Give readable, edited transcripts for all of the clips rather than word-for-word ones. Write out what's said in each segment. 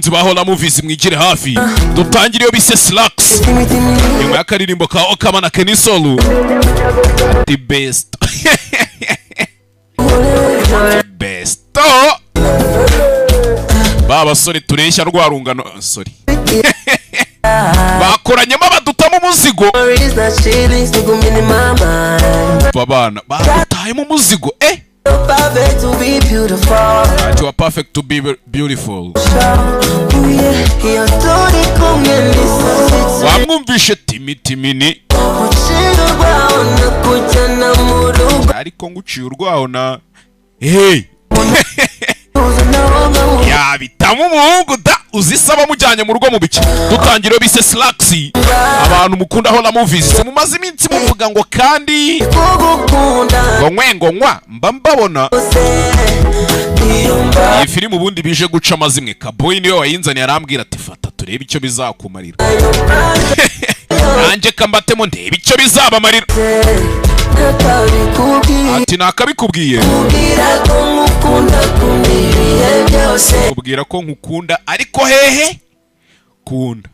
Abakunzi ba Hola Movies, mwigire hafi dutangire iyo bise Slacks, nyuma y'akaririmbo ka Okama na Kenny Solu. The best, best. Ba basore tureshya rwa rungano, sorry, bakoranyemo badutamo umuzigo. Babana badutayemo umuzigo, eh. You are perfect to be beautiful. Wamwumvishe timi timini, ariko nguciye urwaho na hey yabitamo umuhungu da uzisaba mujyanye mu rugo mu biki. Dutangira bise Slacks. Abantu mukunda Hola Movies, mumaze iminsi muvuga ngo kandi ngo nkwe ngo nkwa, mba mbabona iyi filime ubundi bije guca amazimwe. Kaboyi niwe wayinzaniye, arambwira ati: "Fata turebe icyo bizakumarira." Nanjye kambatemo ndebe icyo bizabamarira. Ati: "Nakabikubwiye, kubwira ko nkukunda, ariko hehe kunda."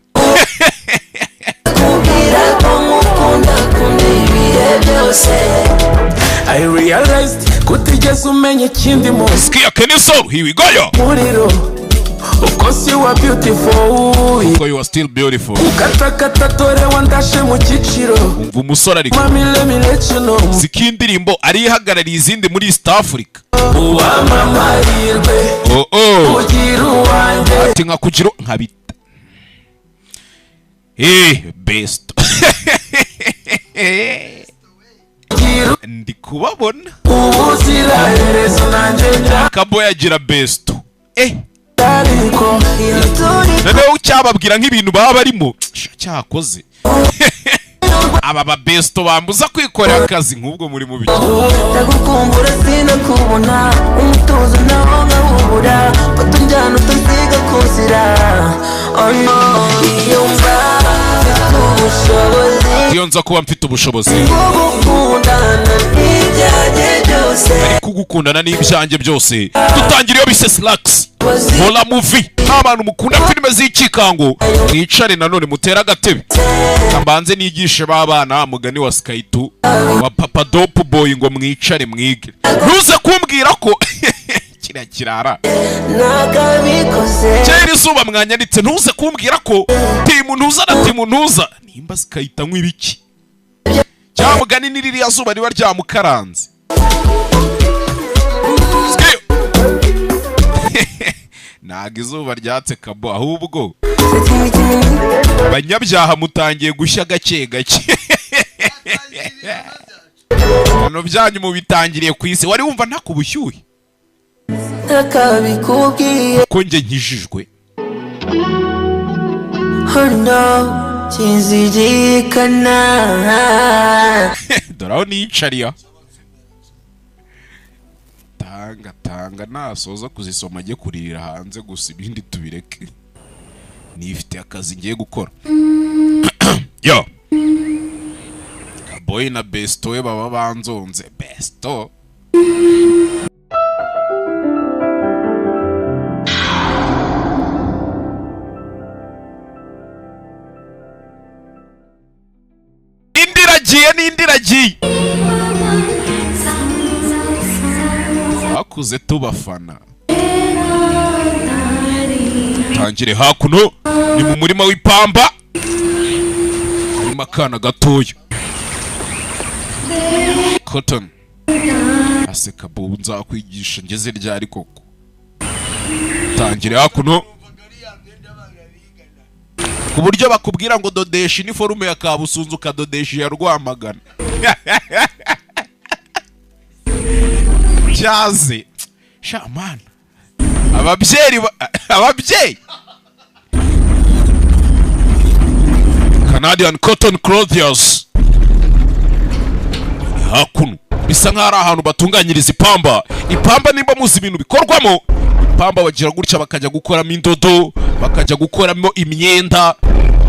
I realized kutigeze umenya ikindi mu Sikia Kenny Sol, here we go yo. muriro. Of course you are beautiful. Ko you are still beautiful. Ukatakata dore wandashe mu cyiciro. Umva umusore ariko. Mami, let me let you know. Siki indirimbo arihagarariye izindi muri East Africa. Uwamamahirwe Oh. ugira uwanjye. Ati nkakugira nkabita best. Ugira Ndi kubabona. ubuziraherezo nanjye Kabo yagira best. Ariko Noneho cyababwira nk'ibintu baba barimo cyakoze. Aba ba besto bambuza kwikorera akazi nk'ubwo muri mu biki. Ndagukumbura sinakubona, umutuzo nawo nkawubura, fata unjyana utasiga kuzira. Oh no, iyo mba mfite ubushobozi Iyo nza kuba mfite ubushobozi bwo gukundana n'ibyanjye byose. Kugukundana n'ibyanjye byose. Dutangira iyo bise Slacks. Hola Movie, nk'abantu mukunda filime z'ikikango, mwicare nanone mutere agatebe, mbanze nigishe b'abana mugani wa Skytu wa Papa Dope Boy ngo mwicare mwige. Ntuze kumbwira ko kiriya kirara Nakabikoze. Kera izuba mwanyanditse. Ntuze kumbwira ko timu ntuza na timu ntuza nimba sikahita anywa ibiki cyangwa mugani ni ririya zuba riba ryamukaranze. Sikiyo. Ntabwo izuba ryatse kabo, ahubwo abanyabyaha mutangiye gushya gake gake. Ibintu byanyu mubitangiriye ku isi. Wari wumva nta ku bushyuhe? Nakabikubwiye. Ko njye nkijijwe. Oh no, kizirikana. Dore aho niyicariye. Tanga tanga, nasoza kuzisoma ajye kuririra hanze gusa, ibindi tubireke. Nifite akazi ngiye gukora yo. Boy na besto we baba banzonze besto. Indi iragiye n'indi iragiye, bakuze tubafana. Tangire hakuno, ni mu murima w'ipamba, harimo akana gatoya. Cotton aseka. Bubu, nzakwigisha ngeze ryari koko? Tangire hakuno ku buryo bakubwira ngo dodesha iniforume ya Kabusunzu, ukadodesha iya Rwamagana. Cyaze shamana ababyeyi ababyeyi. Canadian Cotton Clothiers hakuno, bisa nk'aho ari ahantu batunganyiriza ipamba. Ipamba, nimba muzi ibintu bikorwamo ipamba, bagira gutya bakajya gukoramo indodo, bakajya gukoramo imyenda.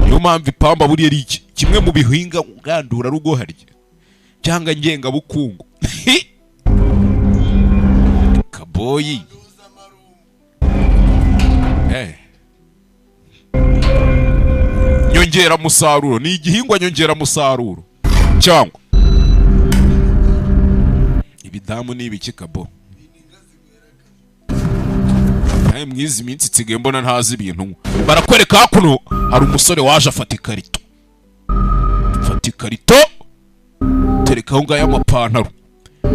Niyo mpamvu ipamba buriya ari iki kimwe mu bihinga ngandurarugo harya cyangwa ngengabukungu. Kaboyi. Nyongeramusaruro, ni igihingwa nyongeramusaruro cyangwa ibidamu ni ibiki kabo? Nawe mwizi minsi nsigaye mbona ntazi ibintu nywa. Barakwereka hakuno hari umusore waje afata ikarito, afata ikarito tereka aho ngaho amapantaro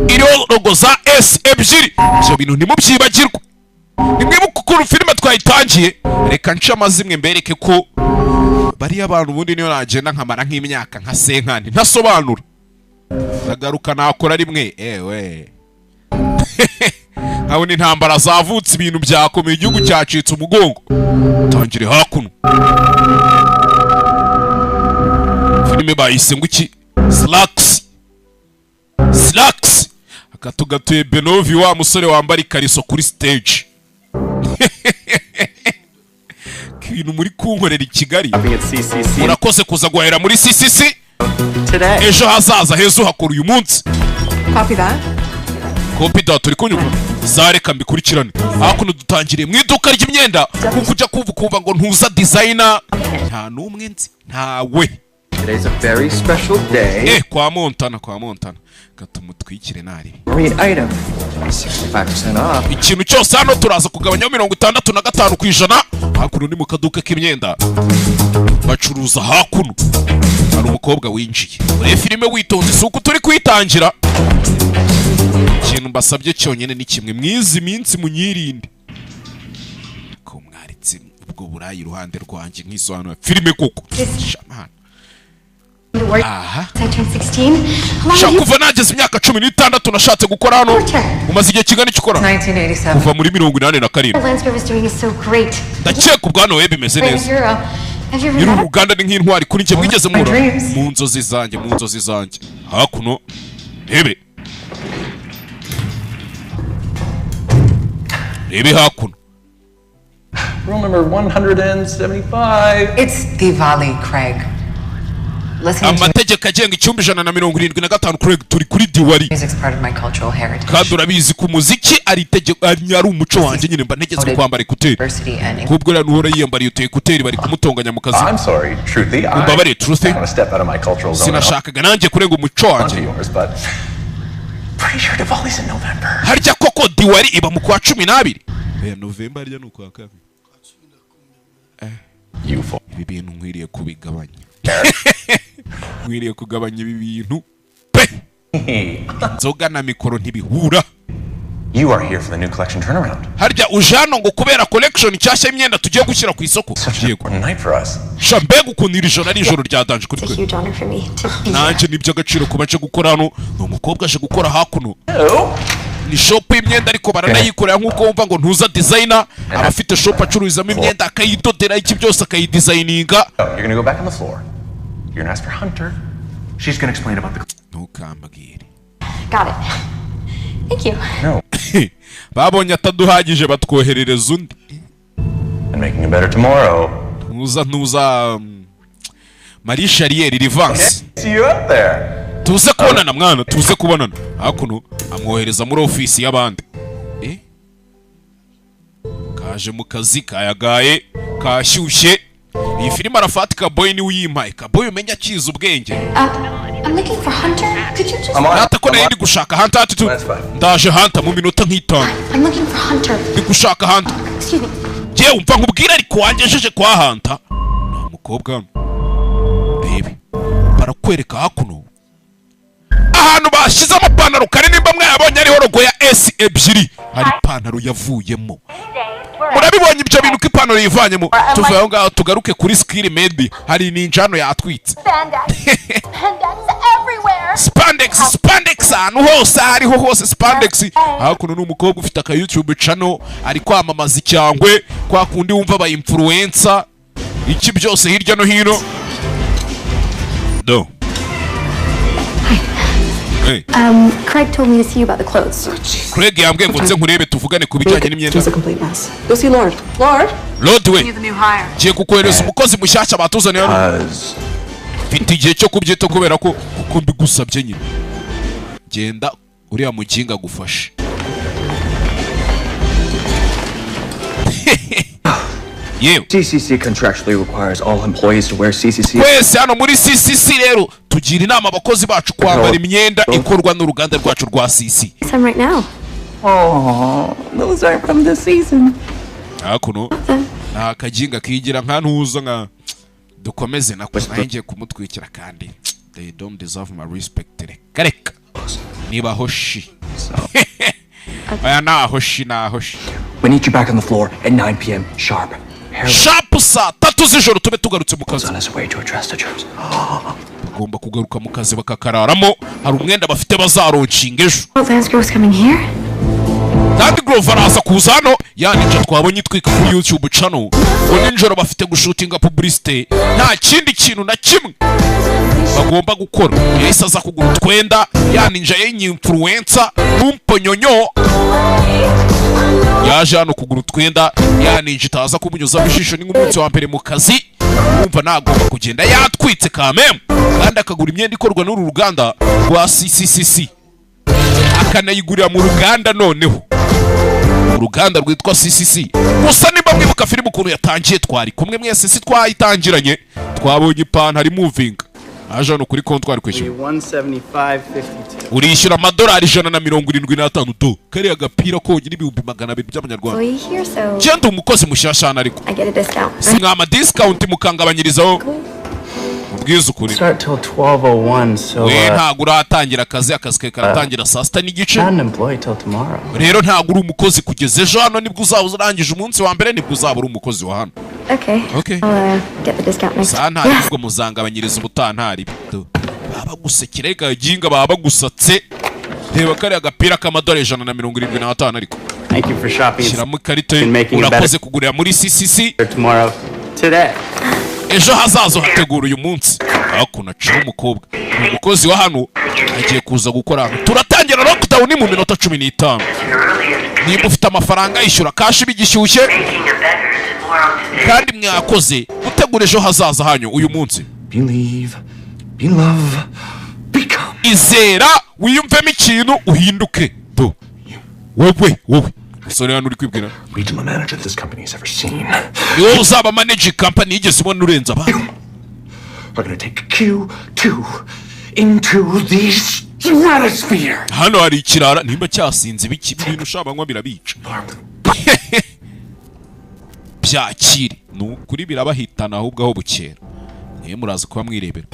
iriho logo za S ebyiri. Ibyo bintu ntimubyibagirwe, nimwibuke ukuntu filime twayitangiye. Reka nce amazimwe mbereke ko bariya abantu ubundi niyo nagenda nkamara nk'imyaka nka senkani ntasobanura, ndagaruka nakora rimwe. Ewe, nkabona intambara zavutse, ibintu byakomeye, igihugu cyacitse umugongo. Tangire hakuno, filime bayise ngo iki? Slacks, Slacks. Akatugatuye Benovi, wa musore wambara ikariso kuri stage. Ibintu muri kunkorera i Kigali. At CCC Murakoze kuza guhahira muri CCC. today. Ejo hazaza heza uhakora uyu munsi. Copy that. Copy that, turi kunyumva? Zareka mbikurikirane. Hakuno dutangiriye mu iduka ry'imyenda, kuko ujya kumva ukumva ngo ntuza designer, nta n'umwe nzi, ntawe. Today's a very special day. Kwa Montana, kwa Montana katumutwikire nari. Marine item, 65% off. Ikintu cyose hano turaza kugabanyaho 65%. Hakuno ni mu kaduka k'imyenda bacuruza. Hakuno hari umukobwa winjiye. Urebe filime witonze, si uko turi kuyitangira. Ikintu mbasabye cyonyine ni kimwe: mwizi minsi munyirinde ko mwaritse ubwo burayi iruhande rwanjye nk'isobanura filime koko. Shamana. Aha. I turned 16. Along Shaka with you. kuva nageze imyaka 16 nashatse gukora hano. Umaze igihe kingana iki ukora? 1987. Kuva muri 87. Landsgrove is doing is so great. Ndakeka ubwana we bimeze Great neza. hero. Have you ever Nyiri met uru ruganda ni nk'intwari kuri njye. Mwigeze muhura? Dreams. Mu nzozi zanjye, mu nzozi zanjye. Hakuno rebe, rebe hakuno. Rule number 175. It's Diwali, Craig. Listening to Amategeko agenga icyumba 175, Craig. Turi kuri Diwali. music's part of my cultural heritage. Kandi urabizi ko umuziki ari itegeko, ari umuco wanjye nyine. Mba ntegetswe kwambara écouteurs. Diversity and Kubwo rero nuhora yiyambariye utu écouteurs, bari kumutonganya mu kazi. I'm sorry, Truthy. I Umbabarire, Truthy. want to step out of my cultural zone Sinashakaga nanjye kurenga umuco wanjye onto yours, but pretty sure Diwali's in November. Harya koko Diwali iba mu kwa 12? Oya, November harya ni ukwa kabiri. You fool. Ibi bintu nkwiriye kubigabanya, nkwiriye kugabanya ibi bintu pe. Inzoga na mikoro ntibihura. You are here for the new collection turnaround. Harya uje hano ngo kubera collection nshyashya y'imyenda tugiye gushyira ku isoko? Such an Yego. important night for us. Sha, mbega ukuntu iri joro ari ijoro rya danger kuri It's a twe. huge honor for me to be here. Nanjye ni iby'agaciro kuba nje gukora hano. Ni umukobwa aje gukora hakuno. Hello. Ni shop y'imyenda ariko baranayikorera, nk'uko wumva ngo ntuza designer, aba afite shop acururizamo imyenda, akayidodera, iki byose, akayidesigninga. Oh, you're gonna go back on the floor. You're gonna ask for Hunter. She's gonna explain about the. Ntukambwire. Got it. Thank you. No. Babonye ataduhagije batwoherereza undi. And making it better tomorrow. Ntuza Marie Charrier Rivanse. See you up there. Tuze kubonana mwana, tuze kubonana. Hakuno amwohereza muri ofisi y'abandi. Kaje mu kazi kayagaye kashyushye. Iyi filime arafati Kaboy niwe uyimpaye. Kaboy umenya akiza ubwenge. I'm looking for Hunter. Could you just? I'm on. Nata ko nari ndi gushaka Hunter ati tu That's fine. Ndaje Hunter mu minota nk'itanu. I'm looking for Hunter. Ndi gushaka Hunter. Excuse me. Yewe, umva nkubwire, ariko wangejeje kwa Hunter. Nta mukobwa hano. Rebe, barakwereka hakuno ahantu bashyize amapantaro kare, nimba mwayabonye ariho logo ya S ebyiri, hari ipantaro yavuyemo. Murabibonye ibyo bintu ko ipantaro yivanyemo? Tuvuye aho ngaho tugaruke kuri Skiri Media. Hari ninja hano yatwitse. Spandex. Spandex everywhere. Spandex, spandex ahantu hose, aho ariho hose spandex. Hakuno ni umukobwa ufite aka YouTube channel, ari kwamamaza icyangwe kwa kundi wumva aba influencer iki byose hirya no hino do. Hey. Craig told me to see you about the clothes. Craig yambwiye ngo nze nkurebe tuvugane ku bijyanye n'imyenda. It's a complete mess. Go see Lord. Lord? Lord we. The new hire. Ngiye kukohereza umukozi mushyashya batuzaniye hano. Cause Mfite igihe cyo kubyita kubera ko kuko mbigusabye nyine. Genda uriya muginga agufashe. Yewe. CCC contractually requires all employees to wear CCC. Twese hano muri CCC rero tugira inama abakozi bacu kwambara imyenda ikorwa n'uruganda rwacu rwa CC. Some right now. Oh, those aren't from this season. Hakuno nta kaginga kigira nka ntuza nka dukomeze nako nayo ngiye kumutwikira, kandi they don't deserve my respect. Reka reka, niba hoshi aya naho shi naho shi. We need you back on the floor at 9 p.m. sharp. Harold Sharp saa 3 z'ijoro tube tugarutse mu kazi. on his way to address the troops. Bagomba kugaruka mu kazi bakakararamo, hari umwenda bafite bazalaunchinga ejo. Oh, Lance Grove's coming here? Kandi Grove araza kuza hano, ya ninja twabonye itwika kuri YouTube channel, ngo nijoro bafite gushootinga publicité, nta kindi kintu na kimwe bagomba gukora. Yahise aza kugura utwenda, ya ninja y'influencer n'umponyonyo yaje hano kugura utwenda, ya ninja itaza kumunyuzamo ijisho. Ni nk'umunsi wa mbere mu kazi, wumva nagomba kugenda yatwitse kamemu, kandi akagura imyenda ikorwa n'uru ruganda rwa CCCC, akanayigurira mu ruganda, noneho uruganda rwitwa CCC. Gusa niba mwibuka filime ukuntu yatangiye, twari kumwe mwese, si twayitangiranye? Twabonye ipantaro imuvinga, aje hano kuri kontwari kwishyura. 175.52. Urishyura amadolari 175 do kariya gapira konyine, 200,000 by'amanyarwanda. Employee here, so Genda, umukozi mushyashya hano ariko. I get a discount. Si mwama discount mukangabanyirizaho? Mubwize ukuri. Start till 12:01, so We ntabwo uratangira akazi, akazi kawe karatangira saa 6:30. not an employee till tomorrow. Rero ntabwo uri umukozi kugeza ejo hano, nibwo uzaba urangije umunsi wa mbere, nibwo uzaba uri umukozi wa hano. Okay. Okay. I'll get the discount next. Saa ntari ubwo muzangabanyiriza ubutaha, ntari baba bagusekera. Reka ginga, baba bagusatse. Reba kariya gapira k'amadolari 175 ariko. Thank you for shopping. Shyiramo ikarita. And making it Urakoze better kugurira muri CCC. tomorrow. Today. Ejo hazaza hategura uyu munsi. Hakuno aciye umukobwa, ni umukozi wa hano, agiye kuza gukora hano. Turatangira lockdown mu minota 15. Niba ufite amafaranga, yishyura cash bigishyushye, kandi mwakoze gutegura ejo hazaza hanyu uyu munsi. Believe, be love, become. Izera, wiyumvemo ikintu, uhinduke. Do wowe, wowe musore hano uri kwibwira. Regional manager this company has ever seen. Ni wowe uzaba managing company yigeze ubona urenze abandi. We're gonna take Q2 into the stratosphere. Hano hari ikirara nimba cyasinze ibiki, ibintu ushabanywa birabica. Byakire, ni ukuri birabahitana ahubwo aho bukera niyo muraza kuba mwirebera.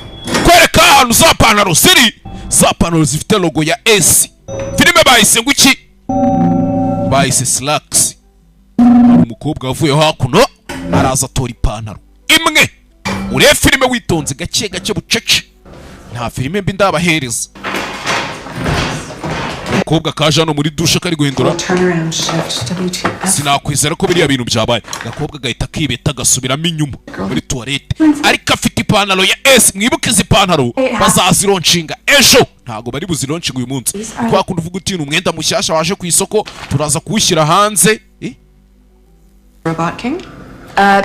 Kwereka ahantu za pantaro ziri, za pantaro zifite logo ya S. Filime bahise ngo iki? Bahise Slacks. Hari umukobwa wavuye hakuno, araza atora ipantaro imwe. Urebe filime witonze, gake gake, bucece, nta filime mbi ndabahereza. Umukobwa kaje hano muri dushe kari guhindura. Turnaround shift. WTF. Sinakwizera ko biriya bintu byabaye. Agakobwa gahita kibeta gasubiramo inyuma muri tuwarete, ariko afite ipantaro ya S. Mwibuke izi pantaro bazazilaunchinga ejo, ntabwo bari buzilaunchinga uyu munsi. Kwa kundi uvuga uti ni umwenda mushyashya waje ku isoko, turaza kuwushyira hanze. Eh? Robot King?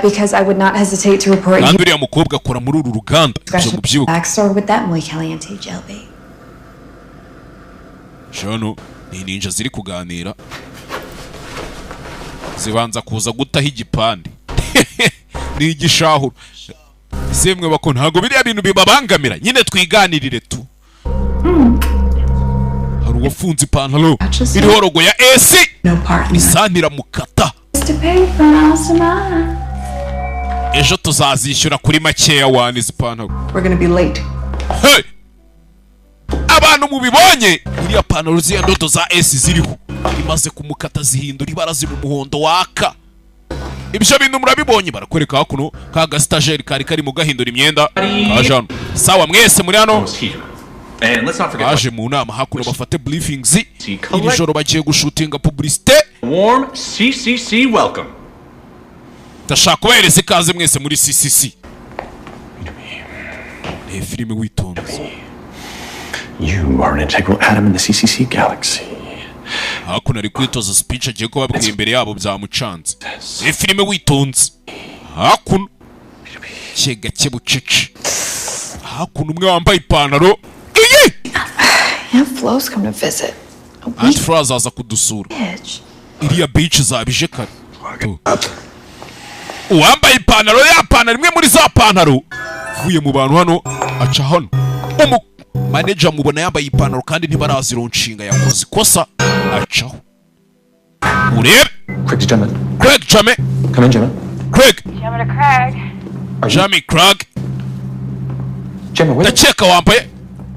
Because I would not hesitate to report you. Kandi uriya mukobwa akora muri uru ruganda, ibyo mubyibuke. Backstory with that muy caliente jailbait. Hano ni ninja ziri kuganira, zibanza kuza gutaho igipande, ni igishahuro semwe bako. Ntabwo biriya bintu bibabangamira nyine, twiganirire tu. Hari uwafunze ipantaro iriho logo ya S, isantira mukata. To pay for miles to mine. Ejo tuzazishyura kuri makeya wani izi pantaro. We're gonna be late. Hey! Abantu mubibonye, iriya pantaro ziriya ndodo za S ziriho, imaze kumukata zihindura ibara, ziba umuhondo waka. Ibyo bintu murabibonye? Barakwereka hakuno ka gasitajeri kari karimo gahindura imyenda kaje hano. Sawa, mwese muri hano. And let's not forget Baje mu nama hakuno bafate briefings, iri joro bagiye gushootinga publicité. Warm CCC welcome. Ndashaka kubahereza ikaze mwese muri CCC. Reba filime witonze. You are an integral atom in the CCC galaxy. Hakuno ari kwitoza speech agiye kubabwira imbere yabo, byamucanze. Reba filime witonze hakuno, gake gake, bucece. Hakuno umwe wambaye ipantaro iyi. Aunt Flo's come to visit. Aunt Flo azaza kudusura. Bitch. Iriya bitch zabije kare. Uwambaye ipantaro, ya pantaro, imwe muri za pantaro, uvuye mu bantu hano aca hano, umu manager mubona yambaye ipantaro kandi ntibarazironshinga, yakoze ikosa acaho urebe. Craig Gemma. Craig Jame. Come in, Gemma. Craig. Gemma to Craig. Jamie Craig. Gemma, where, Ndakeka wambaye.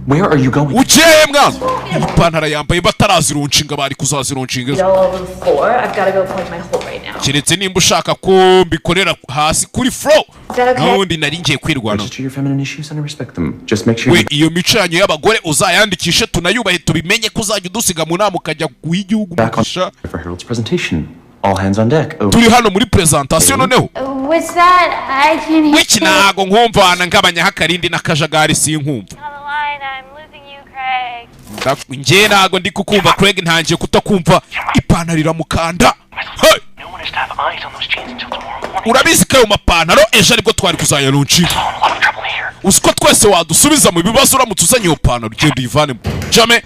where are you going? Ugiye mwana? Ipantaro yambaye batarazironshinga, bari kuzazironshinga It all over the floor. I've got to go plug my hole right now. Keretse nimba ushaka ko mbikorera hasi kuri floor. Is that okay? N'ubundi nari ngiye kwirwanaho. Register your feminine issues and I respect them. Just make sure We you iyo mico yanyu y'abagore uzayandikishe, tunayubahe, tubimenye ko uzajya udusiga mu nama ukajya guha igihugu back on umugisha. for Harold's presentation. All hands on deck. Over. Turi hano muri presentation noneho. What's that? I can't hear. Wiki ntago nkumvana ngabanyaho akarindi n'akajagari, sinkumva. On the line, I'm losing you, Craig. Njye ntago ndi kukumva Craig, ntangiye kutakumva. Ipantaro iramukanda. Hey! No one is to have eyes on those jeans until tomorrow morning. Urabizi ko ayo mapantaro ejo aribwo twari kuzayaronshinga. A lot of trouble here. Uzi ko twese wadusubiza mu bibazo uramutse uzanye iyo pantaro? Ugenda uyivanemo, jame,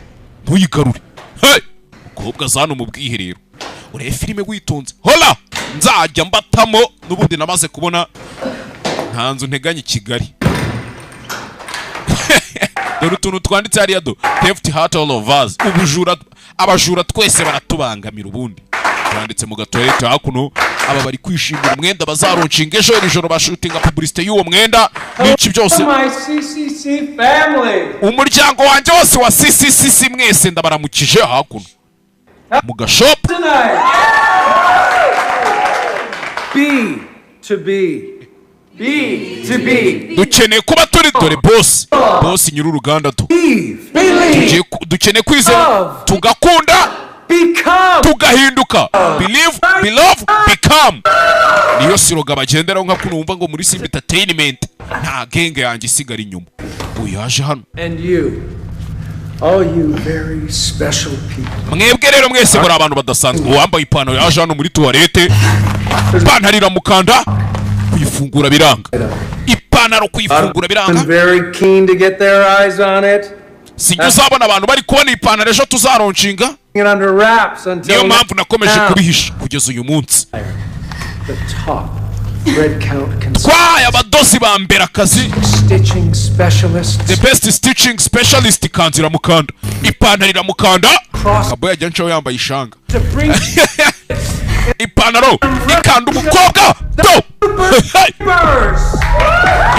ntuyigarure. Hey! Mukobwa, za hano mu bwiherero urebe filime witonze. Hola, nzajya mbatamo n'ubundi namaze kubona nta nzu nteganya i Kigali. Dore utuntu twanditse hariya do: "Theft hurt all of us." Ubujura, abajura twese baratubangamira. Ubundi twanditse mu gatoilette hakuno. Aba bari kwishimira umwenda bazaronshinga ejo. Iri joro bashutinga publicité y'uwo mwenda n'iki byose. My CCC family. Umuryango wanjye wose wa CCCC, mwese ndabaramukije. Hakuno mu gashopu. Tonight. B to B. B to B. Dukeneye kuba turi, dore boss, boss nyir'uruganda tu. Believe. Dukeneye kwizera, tugakunda, Become. tugahinduka. Believe, belove, become, niyo slogan bagenderaho. Nka kuno wumva ngo muri Simba Entertainment nta genge yanjye isigara inyuma. Uyu yaje hano. And you. All you very special people. Mwebwe rero mwese muri abantu badasanzwe. Uwambaye ipantaro yaje hano muri toilette, ipantaro iramukanda, kuyifungura biranga. Ipantaro kuyifungura biranga. I'm very keen to get their eyes on it. Sijya uzabona abantu bari kubona ipantaro ejo tuzaronshinga. It under wraps until Niyo mpamvu nakomeje now. kubihisha kugeza uyu munsi. The top thread count Twaye abadozi ba mbere akazi. stitching specialists. The best stitching specialist. Ikanzu iramukanda, ipantaro iramukanda. Kabo yajya ncaho yambaye ishanga. To bring Ipantaro ikanda umukobwa do. Hey! birds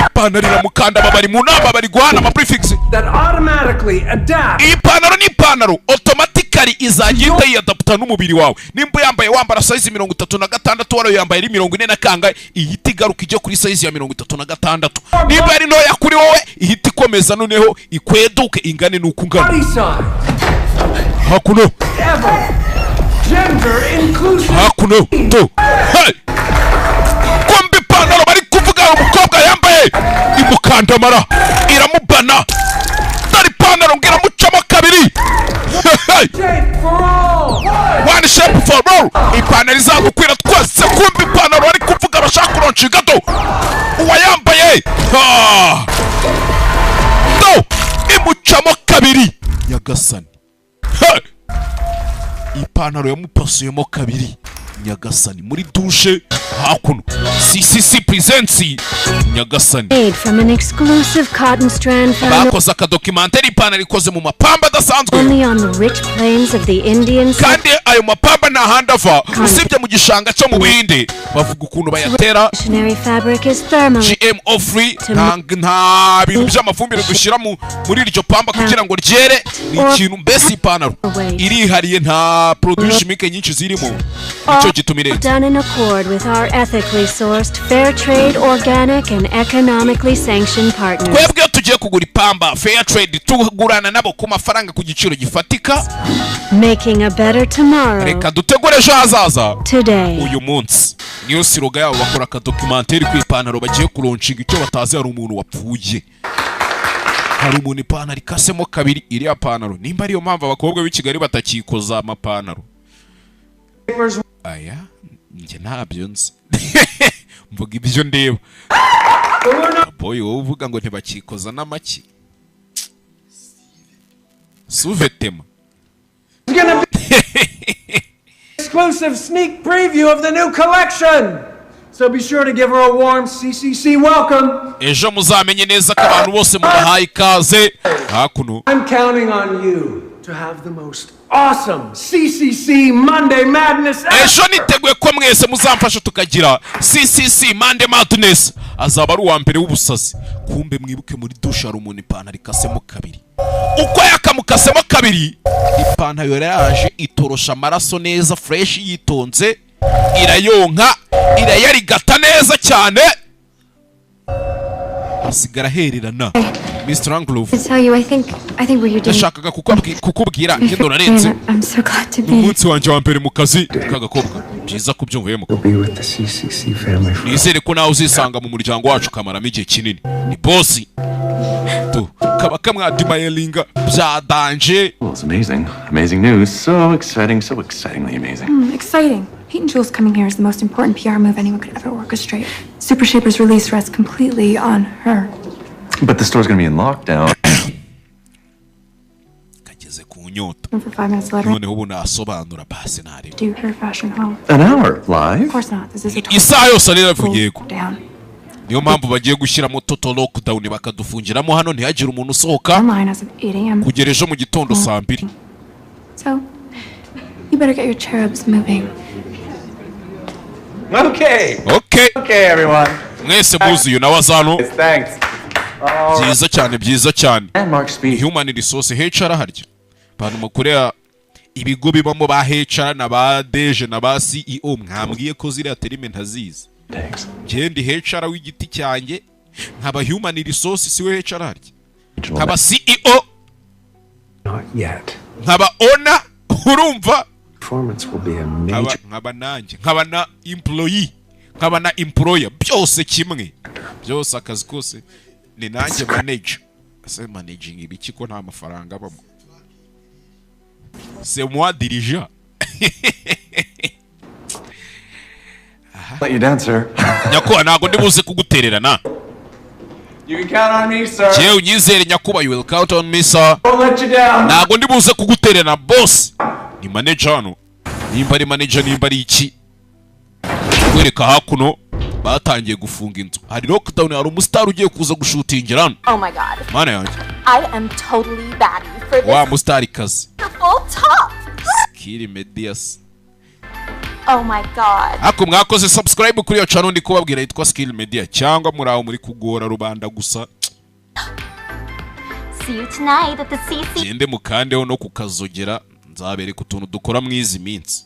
Ipantaro iramukanda. Aba bari mu nama, bari guhana amaprefix. that automatically adapt Iyi pantaro ni ipantaro automatically izajya ihita yiyadaputa n'umubiri wawe. Nimba yambaye, wambara size 36, wari yambaye ari 40 na kangahe, ihita igaruka ijya kuri size ya 36. Nimba ari ntoya kuri wowe, ihita ikomeza noneho ikweduke ingane n'uko ungana. body size Hakuno. ever. Gender inclusive. Hakuno to. Hey! Kumbe ipantaro bari kuvuga umukobwa yambaye imukandamara, iramubana. Dore ipantaro ngo iramucamo kabiri. Hey! Shape for all. One shape for all, ipantaro izagukwira twese. Kumva ipantaro bari kuvuga bashaka kuronshinga do, uwayambaye. Ah! Do imucamo kabiri. Nyagasani. Hey! Ipantaro yamupasuyemo kabiri. Nyagasani. Muri dushe hakuno, CCC presents. Nyagasani. Made from an exclusive cotton strand found Bakoze akadocumentary. Ipantaro ikoze mu mapamba adasanzwe. only on the rich plains of the Indian Kandi ayo mapamba nta handi ava usibye mu gishanga cyo mu Buhinde. Bavuga ukuntu bayatera. Missionary fabric is thermally GMO free, nta bintu by'amafumbire dushyira muri iryo pamba kugira ngo ryere. Ni ikintu mbese ipantaro irihariye, nta produit chimique nyinshi zirimo, nicyo gituma irenze. Done in accord with our ethically sourced, fair trade, organic, and economically sanctioned partners. Twebwe iyo tugiye kugura ipamba fair trade, tugurana nabo ku mafaranga, ku giciro gifatika. Making a better tomorrow Reka dutegure ejo hazaza today. uyu munsi, niyo slogan yabo. Bakora akadocumentary ku ipantaro bagiye kuronshinga. Icyo batazi, hari umuntu wapfuye, hari umuntu ipantaro ikasemo kabiri. Iriya pantaro, nimba ariyo mpamvu abakobwa b'i Kigali batakikoza amapantaro aya, njye ntabyo nzi, mvuga ibyo ndeba. Boy, wowe uvuga ngo ntibakikoza n'amaki suvetema. It's gonna be exclusive sneak preview of the new collection. So be sure to give her a warm CCC welcome. Ejo muzamenye neza ko abantu bose mubahaye ikaze hakuno. I'm counting on you to have the most awesome CCC Monday Madness ever. Ejo niteguye ko mwese muzamfasha tukagira CCC Monday Madness, azaba ari uwa mbere w'ubusazi. Kumbe mwibuke muri dushe hari umuntu ipantaro ikasemo kabiri. Uko yakamukasemo kabiri, ipantaro yari yaje itorosha amaraso neza fresh, yitonze irayonka, irayarigata neza cyane, asigara ahererana. Mr. Anglove. To tell you, I think what you're doing. Ndashakaga kukubwira ngendo narenze. I'm so glad to Ni be. umunsi wanjye wa mbere mu kazi k'agakobwa, byiza kubyumvuyemo. Be with the CCC family for Nizere ko nawe uzisanga mu muryango wacu ukamaramo igihe kinini. Ni bosi tu kaba kamwadimayelinga bya danger. Well, it's amazing. Amazing news. So exciting, so excitingly amazing. Exciting. Pete and Jules coming here is the most important PR move anyone could ever orchestrate. Super Shaper's release rests completely on her. But the store's gonna be in lockdown. Kageze ku nyota. And for 5 minutes later, Noneho ubu nasobanura basi ntareba. do her fashion home. An hour live? Of course not. This is a total Isaha yose rero yego. down. Niyo mpamvu bagiye gushyiramo total lockdown, bakadufungiramo hano ntihagire umuntu usohoka Online as of 8 a.m. kugera ejo mu gitondo saa 2. So, you better get your cherubs moving. Okay. Okay. Okay, everyone. Mwese muzuye nawe azano. Thanks. Byiza cyane, byiza cyane. Human resource, HR harya abantu mukorera ibigo bibamo ba HR na ba DG na ba CEO, mwambwiye ko ziriya terme ntazizi. Njye ndi HR w'igiti cyanjye, nkaba human resource, siwe HR harya, nkaba CEO, Not yet. nkaba owner, urumva? Performance will be a Nkaba major nkaba nanjye nkaba na employee, nkaba na employer, byose kimwe, byose akazi kose ni nanjye manager. Ese managing ibiki ko nta mafaranga abamo? C'est moi dirigeant. Let you down, sir. Nyakubahwa, ntabwo ndi buze kugutererana. You can count on me, sir. Jewe unyizere nyakubahwa, you will count on me, sir. Won't let you down. Ntabwo ndi buze kugutererana, boss. Ni manager hano, nimba ari manager, nimba ari iki. Kwereka hakuno batangiye gufunga inzu, hari lockdown, hari umusitari ugiye kuza gushutingira hano. Oh my God. Mana yanjye. I am totally batty for this Wa musitari kazi. beautiful top. Kiri Medias. Oh my God. Ariko mwakoze subscribe kuri iyo channel ndi kubabwira yitwa Skill Media, cyangwa muri aho muri kugora rubanda gusa? See you tonight at the CC. Gende mukandeho no kukazogera, nzabereka utuntu dukora mu izi minsi.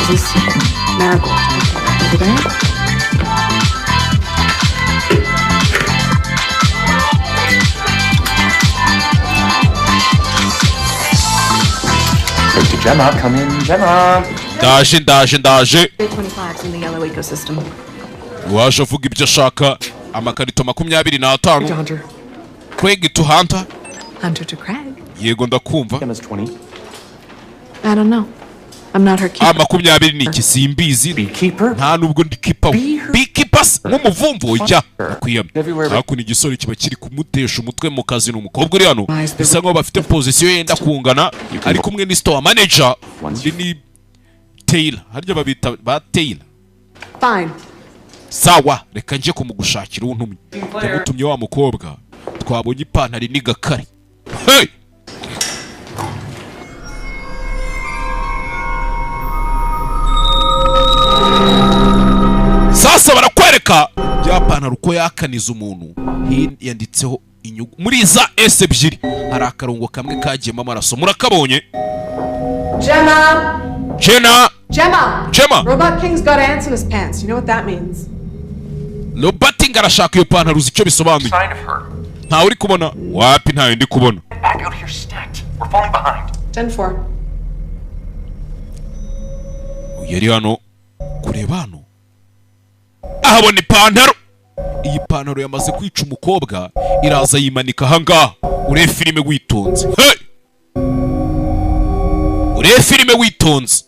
Is this marigold over there? Go to Gemma. Come in, Gemma. Ndaje, ndaje, ndaje. 25's in the yellow ecosystem. Waje avuga ibyo ashaka, amakarito 25. Craig to Hunter. Hunter to Craig. Yego, ndakumva. I don't know. I'm not her keeper. A 20 ni iki? Simbizi, nta nubwo ndi keeper we. Beekeeper se nk'umuvumvu ujya kwiyamye hakuno. Igisore kiba kiri kumutesha umutwe mu kazi ni umukobwa uri hano, bisa nkaho bafite position yenda kungana. Ari kumwe ni store manager, undi ni Taylor, harya babita ba Taylor. Fine. Sawa, reka njye kumugushakira untumye. Ndagutumye wa mukobwa twabonye ipantaro n'igakare. Hey! Sasa barakwereka bya pantaro uko yakaniza umuntu. Yanditseho inyugu muri za S ebyiri, hari akarongo kamwe kagiyemo amaraso, murakabonye? Gemma! Jenna! Gemma! Gemma! Robot King's got ants in his pants. You know what that means? Robert arashaka iyo pantaro, uzi icyo bisobanuye? Ntawe uri kubona? Wapi, ntayo ndi kubona. Back out here stacked. We're falling behind. 10-4. Yari hano kureba hano, ahabona ipantaro. Iyi pantaro yamaze kwica umukobwa, iraza yimanika ahangaha. Urebe filime witonze. Hey! Urebe filime witonze.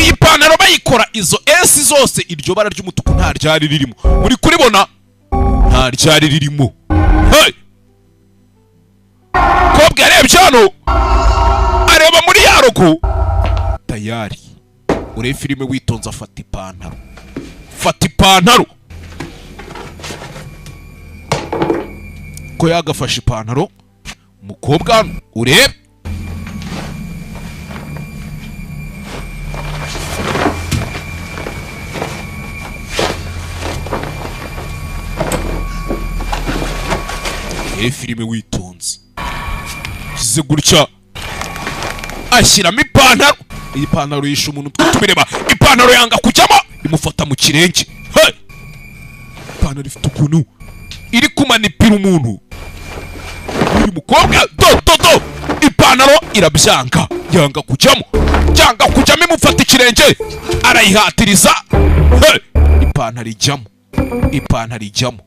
Iyi pantaro bayikora, izo S zose, iryo bara ry'umutuku nta ryari ririmo. Muri kuribona? Nta ryari ririmo. Hey! Kobwa yarebye hano, areba muri ya logo tayari. Urebe filime witonze. Afata ipantaro, fata ipantaro ko yagafashe ipantaro. Umukobwa hano, urebe urebe filime witonze. Kize gutya, ashyiramo ipantaro. Iyi pantaro yishe umuntu, twe tubireba. Ipantaro yanga kujyamo, imufata mu kirenge. Hey! Ipantaro ifite ukuntu iri kumanipira umuntu. Uyu mukobwa, do do do, ipantaro irabyanga, yanga kujyamo, yanga kujyamo, imufata ikirenge, arayihatiriza. Hey! Ipantaro ijyamo, ipantaro ijyamo.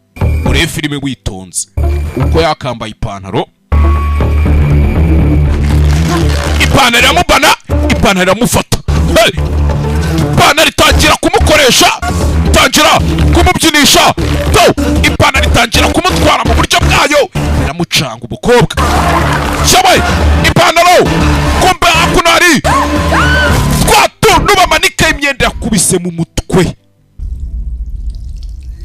Urebe filime witonze. Uko yakambaye ipantaro, ipantaro iramubana, ipantaro iramufata. Hey! Ipantaro itangira kumukoresha, itangira kumubyinisha do. Ipantaro itangira kumutwara mu buryo bwayo, iramucanga umukobwa cyabaye ipantaro. Kumbe hakuno hari twa tuntu bamanika imyenda, yakubise mu mutwe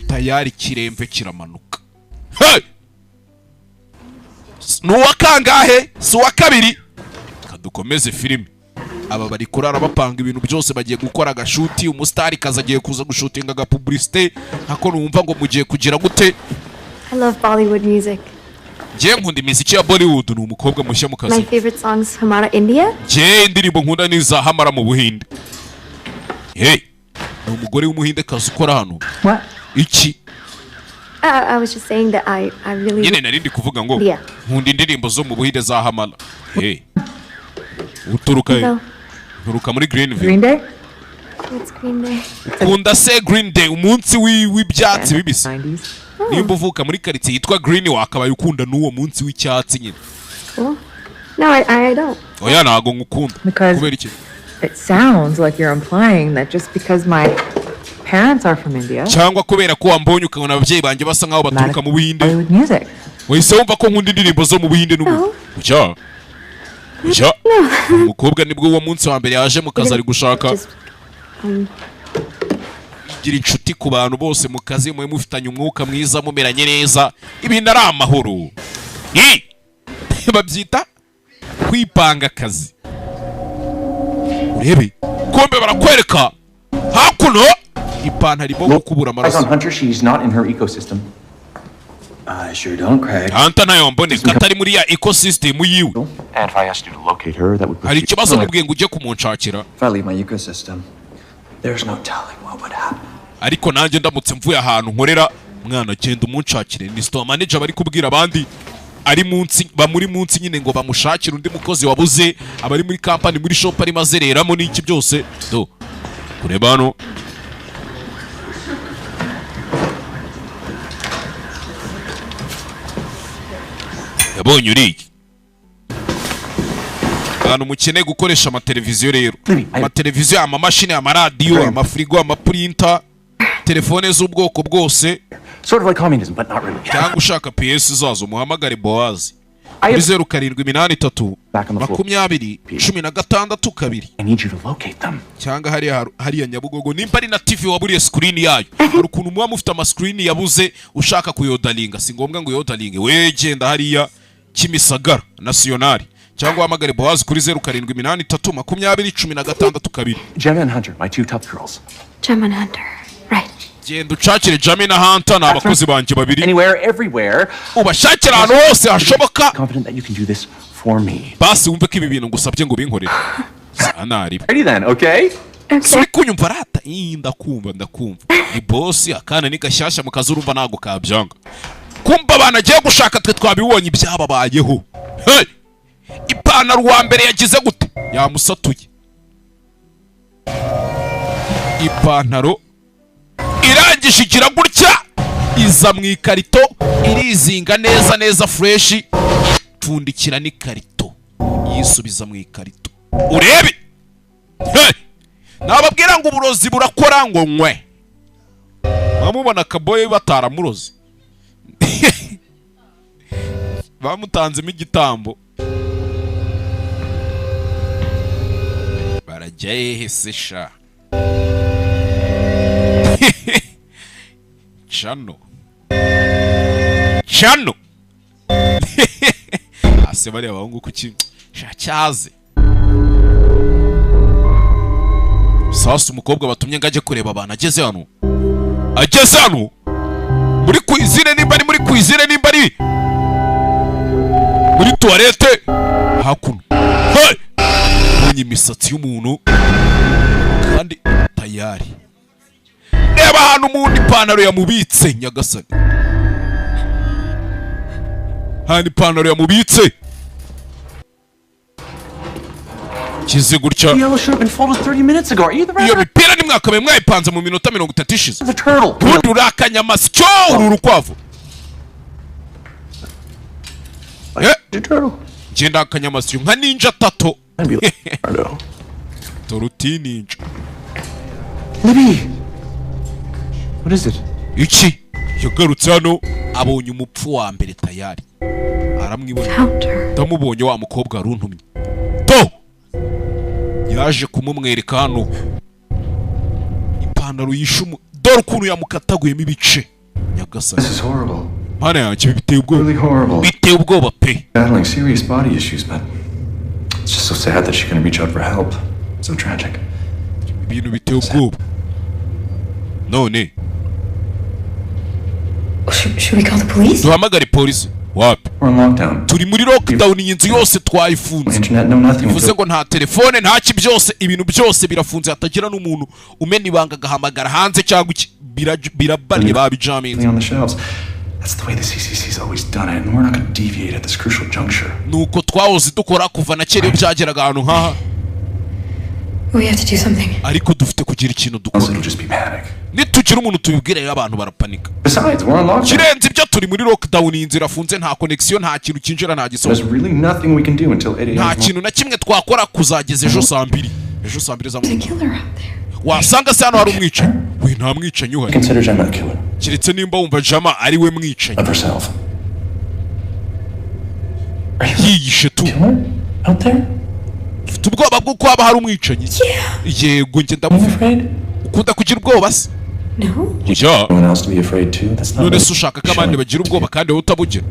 tayari, ikiremve kiramanuka. Hey! Ni uwa kangahe? Si uwa kabiri? Dukomeze filime. Aba bari kurara bapanga ibintu byose, bagiye gukora agashuti. Umusitari kaza agiye kuza gushutinga agapublicité, nkako numva ngo mugiye kugira gute. I love Bollywood music. Njye nkunda imiziki ya Bollywood. Ni umukobwa mushya mu My kazi. favorite song's Hamara India. Njye indirimbo nkunda ni iza Hamara mu Buhinde. Hey, ni umugore w'Umuhindekazi ukora hano. What? Iki? I was just saying that I really Nyine nari ndi kuvuga ngo Yeah. nkunda indirimbo zo mu Buhinde za Hamara. Hey, uturuka he? No. Nturuka muri Greenville. Green Day? What's Green Day? Ukunda se Green Day, umunsi w'ibyatsi bibisi? Nimba uvuka muri karitsiye yitwa Green, wakabaye ukunda n'uwo munsi w'icyatsi nyine. Cool. No, I don't. Oya, ntago ngukunda. Because- Kubera iki? It sounds like you're implying that just because my parents are from India, Cyangwa kubera ko wambonye ukabona ababyeyi banjye basa nkaho baturuka mu Buhinde, Bollywood music. wahise wumva ko nkunda indirimbo zo mu Buhinde n'ubundi? Ujya ujya umukobwa nibwo uwo munsi wa mbere yaje mu kazi, ari gushaka Just gira inshuti ku bantu bose mu kazi, mube mufitanye umwuka mwiza, mumeranye neza, ibintu ari amahoro. I! Babyita kwipanga akazi. Urebe, kumbe barakwereka hakuno ipantaro irimo gukubura Eyes amaraso. on Hunter, she's not in her ecosystem. I sure don't, Craig. Hunter nayo mboneka atari muri ya ecosystem yiwe. And if I asked you to locate her, that would put Hari you. ikibazo mubwiye ngo ujye kumunshakira? If I leave my ecosystem, there's no telling what would happen. Ariko nanjye ndamutse mvuye ahantu nkorera, mwana genda umunshakire. Ni store manager bari kubwira abandi ari munsi, bamuri munsi nyine, ngo bamushakire undi mukozi wabuze, abari muri company, muri shop arimo azereramo n'iki byose. Do, kureba hano, yabonye uriya. Abantu mukeneye gukoresha amateleviziyo rero, amateleviziyo, amamashini, amaradiyo, amafirigo, amapurinta, telefone z'ubwoko bwose, Sort of like communism, but not really. cyangwa ushaka PS zazo, muhamagare Bowazi kuri 0783 20 16 2. I need you to locate them. Cyangwa hariya, hariya Nyabugogo, nimba ari na TV waburiye screen yayo. Hari ukuntu muba mufite amascreen yabuze, ushaka kuyodalinga, si ngombwa ngo uyodalinge we, genda hariya Kimisagara Nasiyonari, cyangwa uhamagare Bowazi kuri 0783 20 16 2. Gemma and Hunter, my two tough girls. Gemma and Hunter. Right. Genda ucakire Jamie na Hunter, ni abakozi banjye babiri. Anywhere, everywhere. Ubashakire ahantu hose hashoboka. Confident that you can do this for me. Basi wumve ko ibi bintu ngusabye ngo ubinkorere sanari. Ready then, okay? Si uri kunyumva rata? Ii, ndakumva, ndakumva. Ni bosi, akana ni gashyashya mu kazi, urumva ntabwo kabyanga. Kumva abantu agiye gushaka, twe twabibonye ibyababayeho. Hey! Ipantaro uwa mbere yagize gute? Yamusatuye ipantaro, irangije igira gutya, iza mu ikarito, irizinga neza neza, fresh, pfundikira n'ikarito, yisubiza mu ikarito. Urebe. Hey! Nababwira ngo uburozi burakora ngo nkwe, bamubona akaboye bataramuroze. Bamutanzemo igitambo. Barajya hehe se sha? Cano cano. Ase bariya bahungu kuki sha cyaze. Sasa umukobwa batumye ngo ajye kureba abantu ageze hano. Ageze hano muri cuisine, nimba ari muri cuisine, nimba ari muri toilette hakuno. Hey! Mbonye imisatsi y'umuntu kandi tayari. Reba ahantu umuntu ipantaro yamubitse, nyagasani. Hano ipantaro yamubitse. Kize gutya. The yellow shirt been folded 30 minutes ago. Are you the Iyo right? mipira nimwakabaye mwayipanze mu minota 30 ishize. The turtle. Ubundi uri akanyamasyo, uri urukwavu. Eh, The turtle. ngenda akanyamasyo nka ninja tato. I'd be like Leonardo. Toruti ninja. Libby. What is it? Iki yagarutse hano abonye umupfu wa mbere tayari. Aramwibona. Found her. Ndamubonye wa mukobwa aruntumye. To! Yaje kumumwereka hano. Ipantaro yishumu. Dore ukuntu yamukataguyemo ibice. Nyagasani. This is horrible. Mana yanjye, ibi biteye ubwoba. Really horrible. Biteye ubwoba pe. Battling serious body issues, but it's just so sad that she couldn't reach out for help. So tragic. Ibintu biteye ubwoba. None Should we call the police? duhamagare polisi? Wapi? We're in lockdown. Turi muri lockdown, iyi nzu yose twayifunze. Internet, no nothing. Bivuze ngo nta telefone, nta ki, byose ibintu byose birafunze, hatagira n'umuntu umena ibanga agahamagara hanze cyangwa iki. Birabariye, babijaminze. On the shelves. That's the way the CCC's always done it, and we're not going to deviate at this crucial juncture. Nuko twahoze dukora kuva na kera iyo byageraga ahantu nk'aha. We have to do something. Ariko dufite kugira ikintu Else dukora. it'll just be panic. Nitugira umuntu tubibwira rero abantu barapanika. Besides, we're on lockdown. Kirenze ibyo, turi muri lockdown, iyi nzu irafunze, nta connection, nta kintu cyinjira, nta gisohoka. There's really nothing we can do until 8 a.m. Nta tomorrow. kintu na kimwe twakora kuzageza ejo saa 2, ejo saa 2 za mu There's a killer out there. Wasanga se hano hari umwicanyi? We, nta mwicanyi uhari. Consider Gemma a killer Keretse nimba wumva Jama ari we mwicanyi of herself. yiyishe tu. Killer out there? Ufite ubwoba bw'uko haba hari umwicanyi? Yego, njye You ndamufite. afraid? Ukunda kugira ubwoba se? No. Oya. Anyone else to be afraid too? That's not None se ushaka ko abandi bagira ubwoba kandi wowe utabugira?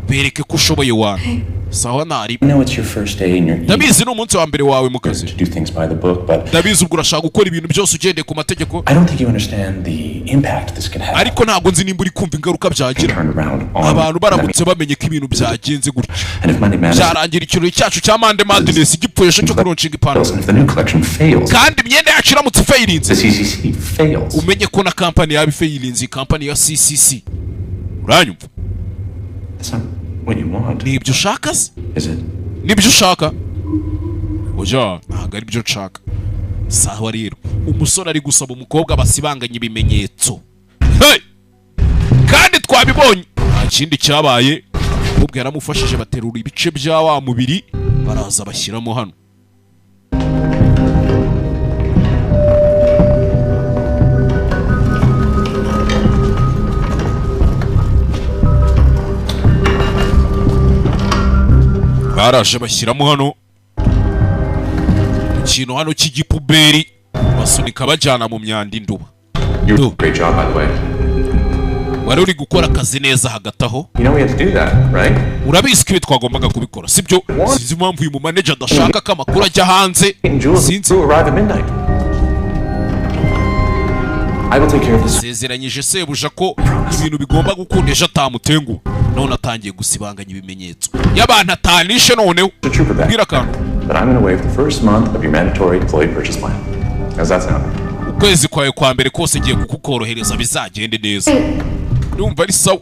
Bereke ko ushoboye wana. Sawa, ntari. I know it's your first day and you're eager Ndabizi ni umunsi wa mbere wawe mu kazi. to do things by the book, but Ndabizi ubwo urashaka gukora ibintu byose ugendeye ku mategeko. I don't think you understand the impact this could have. Ariko ntabwo nzi nimba uri kumva ingaruka byagira Turned around on abantu baramutse bamenye ko ibintu byagenze gutya. And if Monday Madness Byarangira ikirori cyacu cya Monday Madness gipfuye ejo cyo kuronshinga ipantaro. fails, and if the new collection fails, Kandi imyenda yacu iramutse ifeyirinze, the CCC fails. umenye ko na kampani yaba ifeyirinze, iyi kampani ya CCC. Uranyumva? That's not what you want, Nibyo ushaka se? is it? Nibyo ushaka? Oya, ntabwo ari byo nshaka. Sawa rero, umusore ari gusaba umukobwa basibanganya ibimenyetso. Hey! Kandi twabibonye nta kindi cyabaye, umukobwa yaramufashije baterura ibice bya wa mubiri baraza bashyiramo hano. Baraje bashyiramo hano ikintu hano cy'igipuberi, basunika bajyana mu myanda induba. You did a great job, by the way. Wari uri gukora akazi neza hagati aho. You know we had to do that, right? Urabizi ko ibi twagombaga kubikora, sibyo? Sinzi impamvu uyu mumaneja adashaka ko amakuru ajya hanze. And Jules Sinzi. crew arrive at midnight. I will take care of this. Sezeranyije sebuja ko ibintu bigomba gukunda ejo atamutenguha, none atangiye gusibanganya ibimenyetso y'abantu atanishe noneho. The trooper back. Bwira akantu. But I'm going to waive the first month of your mandatory employee purchase plan. How's that sound? Ukwezi kwawe kwa mbere kose ngiye kukukorohereza, bizagende neza. Ndumva ari sawa.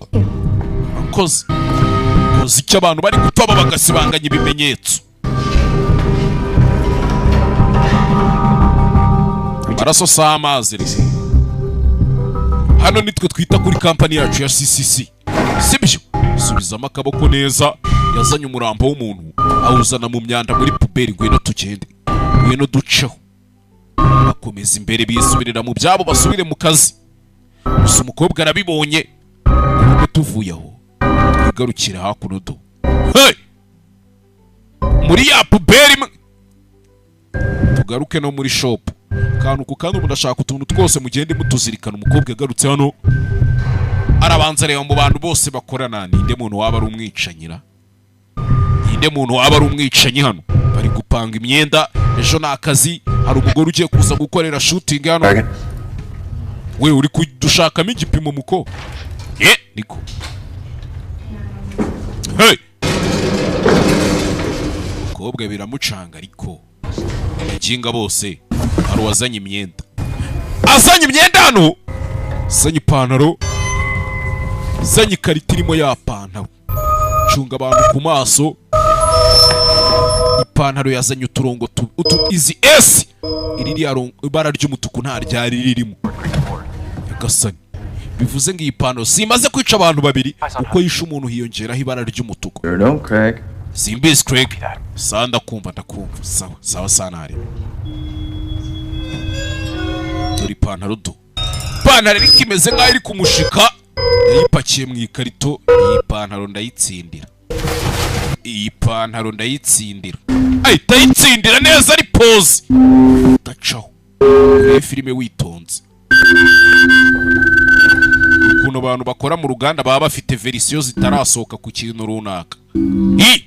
Koze koze icyo abantu bari gupfa bagasibanganya ibimenyetso. Amaraso si amazi rero. Hano nitwe twita kuri kampani yacu ya CCC, sibyo? Subizamo akaboko neza. Yazanye umurambo w'umuntu awuzana mu myanda muri puberi. Ngwino tugende, ngwino duceho. Bakomeza imbere, bisubirira mu byabo, basubire mu kazi. Gusa umukobwa arabibonye. Nubwo tuvuye aho twigarukira hakuno do. Hey! Muri ya poubelle imwe. Tugaruke no muri shop, kantu ku kandi. Umuntu ashaka utuntu twose, mugende mutuzirikana. Umukobwa yagarutse hano, arabanza areba mu bantu bose bakorana, ninde muntu waba ari umwicanyira, ninde muntu waba ari umwicanyi? Hano bari gupanga imyenda, ejo ni akazi. Hari umugore ugiye kuza gukorera shooting hano. We, uri kudushakamo igipimo muko? Ye niko. Hey, umukobwa biramucanga, ariko abaginga bose. Hari uwazanye imyenda, azanye imyenda hano, azanye ipantaro, azanye ikarita irimo ya pantaro. Cunga abantu ku maso. Ipantaro yazanye uturongo utu izi S, iri ririya ibara ry'umutuku nta ryari ririmo. Nyagasani, bivuze ngo iyi pantaro simaze kwica abantu babiri. Uko yishe umuntu hiyongeraho ibara ry'umutuku. Sure don't, Craig. Simbizi, Craig. Sawa, ndakumva, ndakumva. Sawa sawa, sanare. Dore ipantaro do, ipantaro ariko imeze nk'aho iri kumushika, yayipakiye mu ikarito. Iyi pantaro ndayitsindira, iyi pantaro ndayitsindira, ahita ayitsindira neza, ari pose udacaho. Urebe filime witonze, ukuntu abantu bakora mu ruganda baba bafite verisiyo zitarasohoka ku kintu runaka. I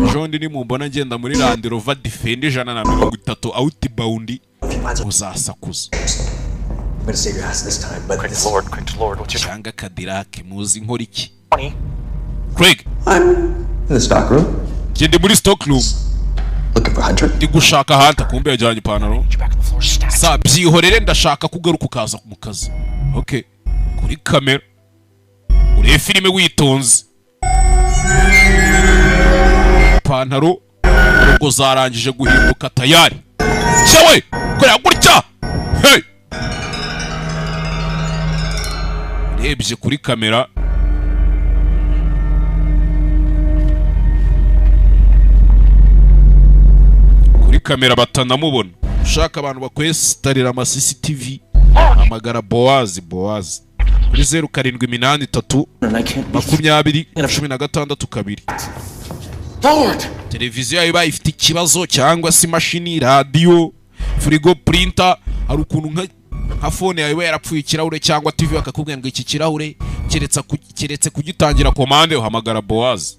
ejo bundi nimumbona ngenda muri Land Rover Defender 130 outbound, uzasakuza. I'm gonna save your ass this time, but this... Lord, quick Lord, what's your Cyangwa Cadillac, muzi nkora iki? Craig. I'm in the stock room. Ngende muri stock room. Looking for Hunter. Ndi gushaka Hunter. Kumbe yajyanye ipantaro. Sa byihorere, ndashaka kugaruka ukaza mu kazi. Okay, kuri kamera, urebe filime witonze. Ipantaro ubwo zarangije guhinduka tayari. Cyawe korera gutya. Hey, urebye kuri kamera. Kuri kamera batanamubona. Ushaka abantu bakwesitarira ama CCTV, hamagara Bowazi, Bowazi kuri 0783 20 16 2. Lord! Televiziyo yawe ibaye ifite ikibazo, cyangwa se imashini, radiyo, firigo, printer. Hari ukuntu nka phone yawe iba yarapfuye ikirahure, cyangwa TV, bakakubwira ngo iki kirahure keretse kugitangira komande, uhamagara Bowazi.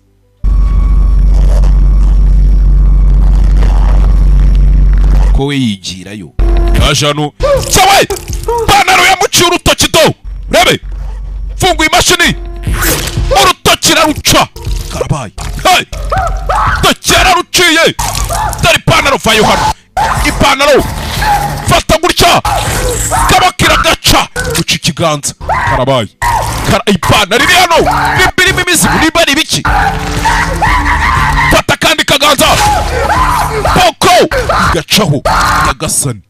Ko we yigirayo, yaje hano cyawe, ipantaro yamuciye urutoki do. Rebe, funguye imashini, urutoki raruca, karabaye. Hey! Urutoki yararuciye. Dore ipantaro, vayo hano. Ipantaro fata gutya, kaba kiragaca, guca ikiganza, karabaye. Ipantaro iri hano nimba irimo imizigo, nimba ari ibiki. Fata akandi kaganza, poko igacaho. Nyagasani,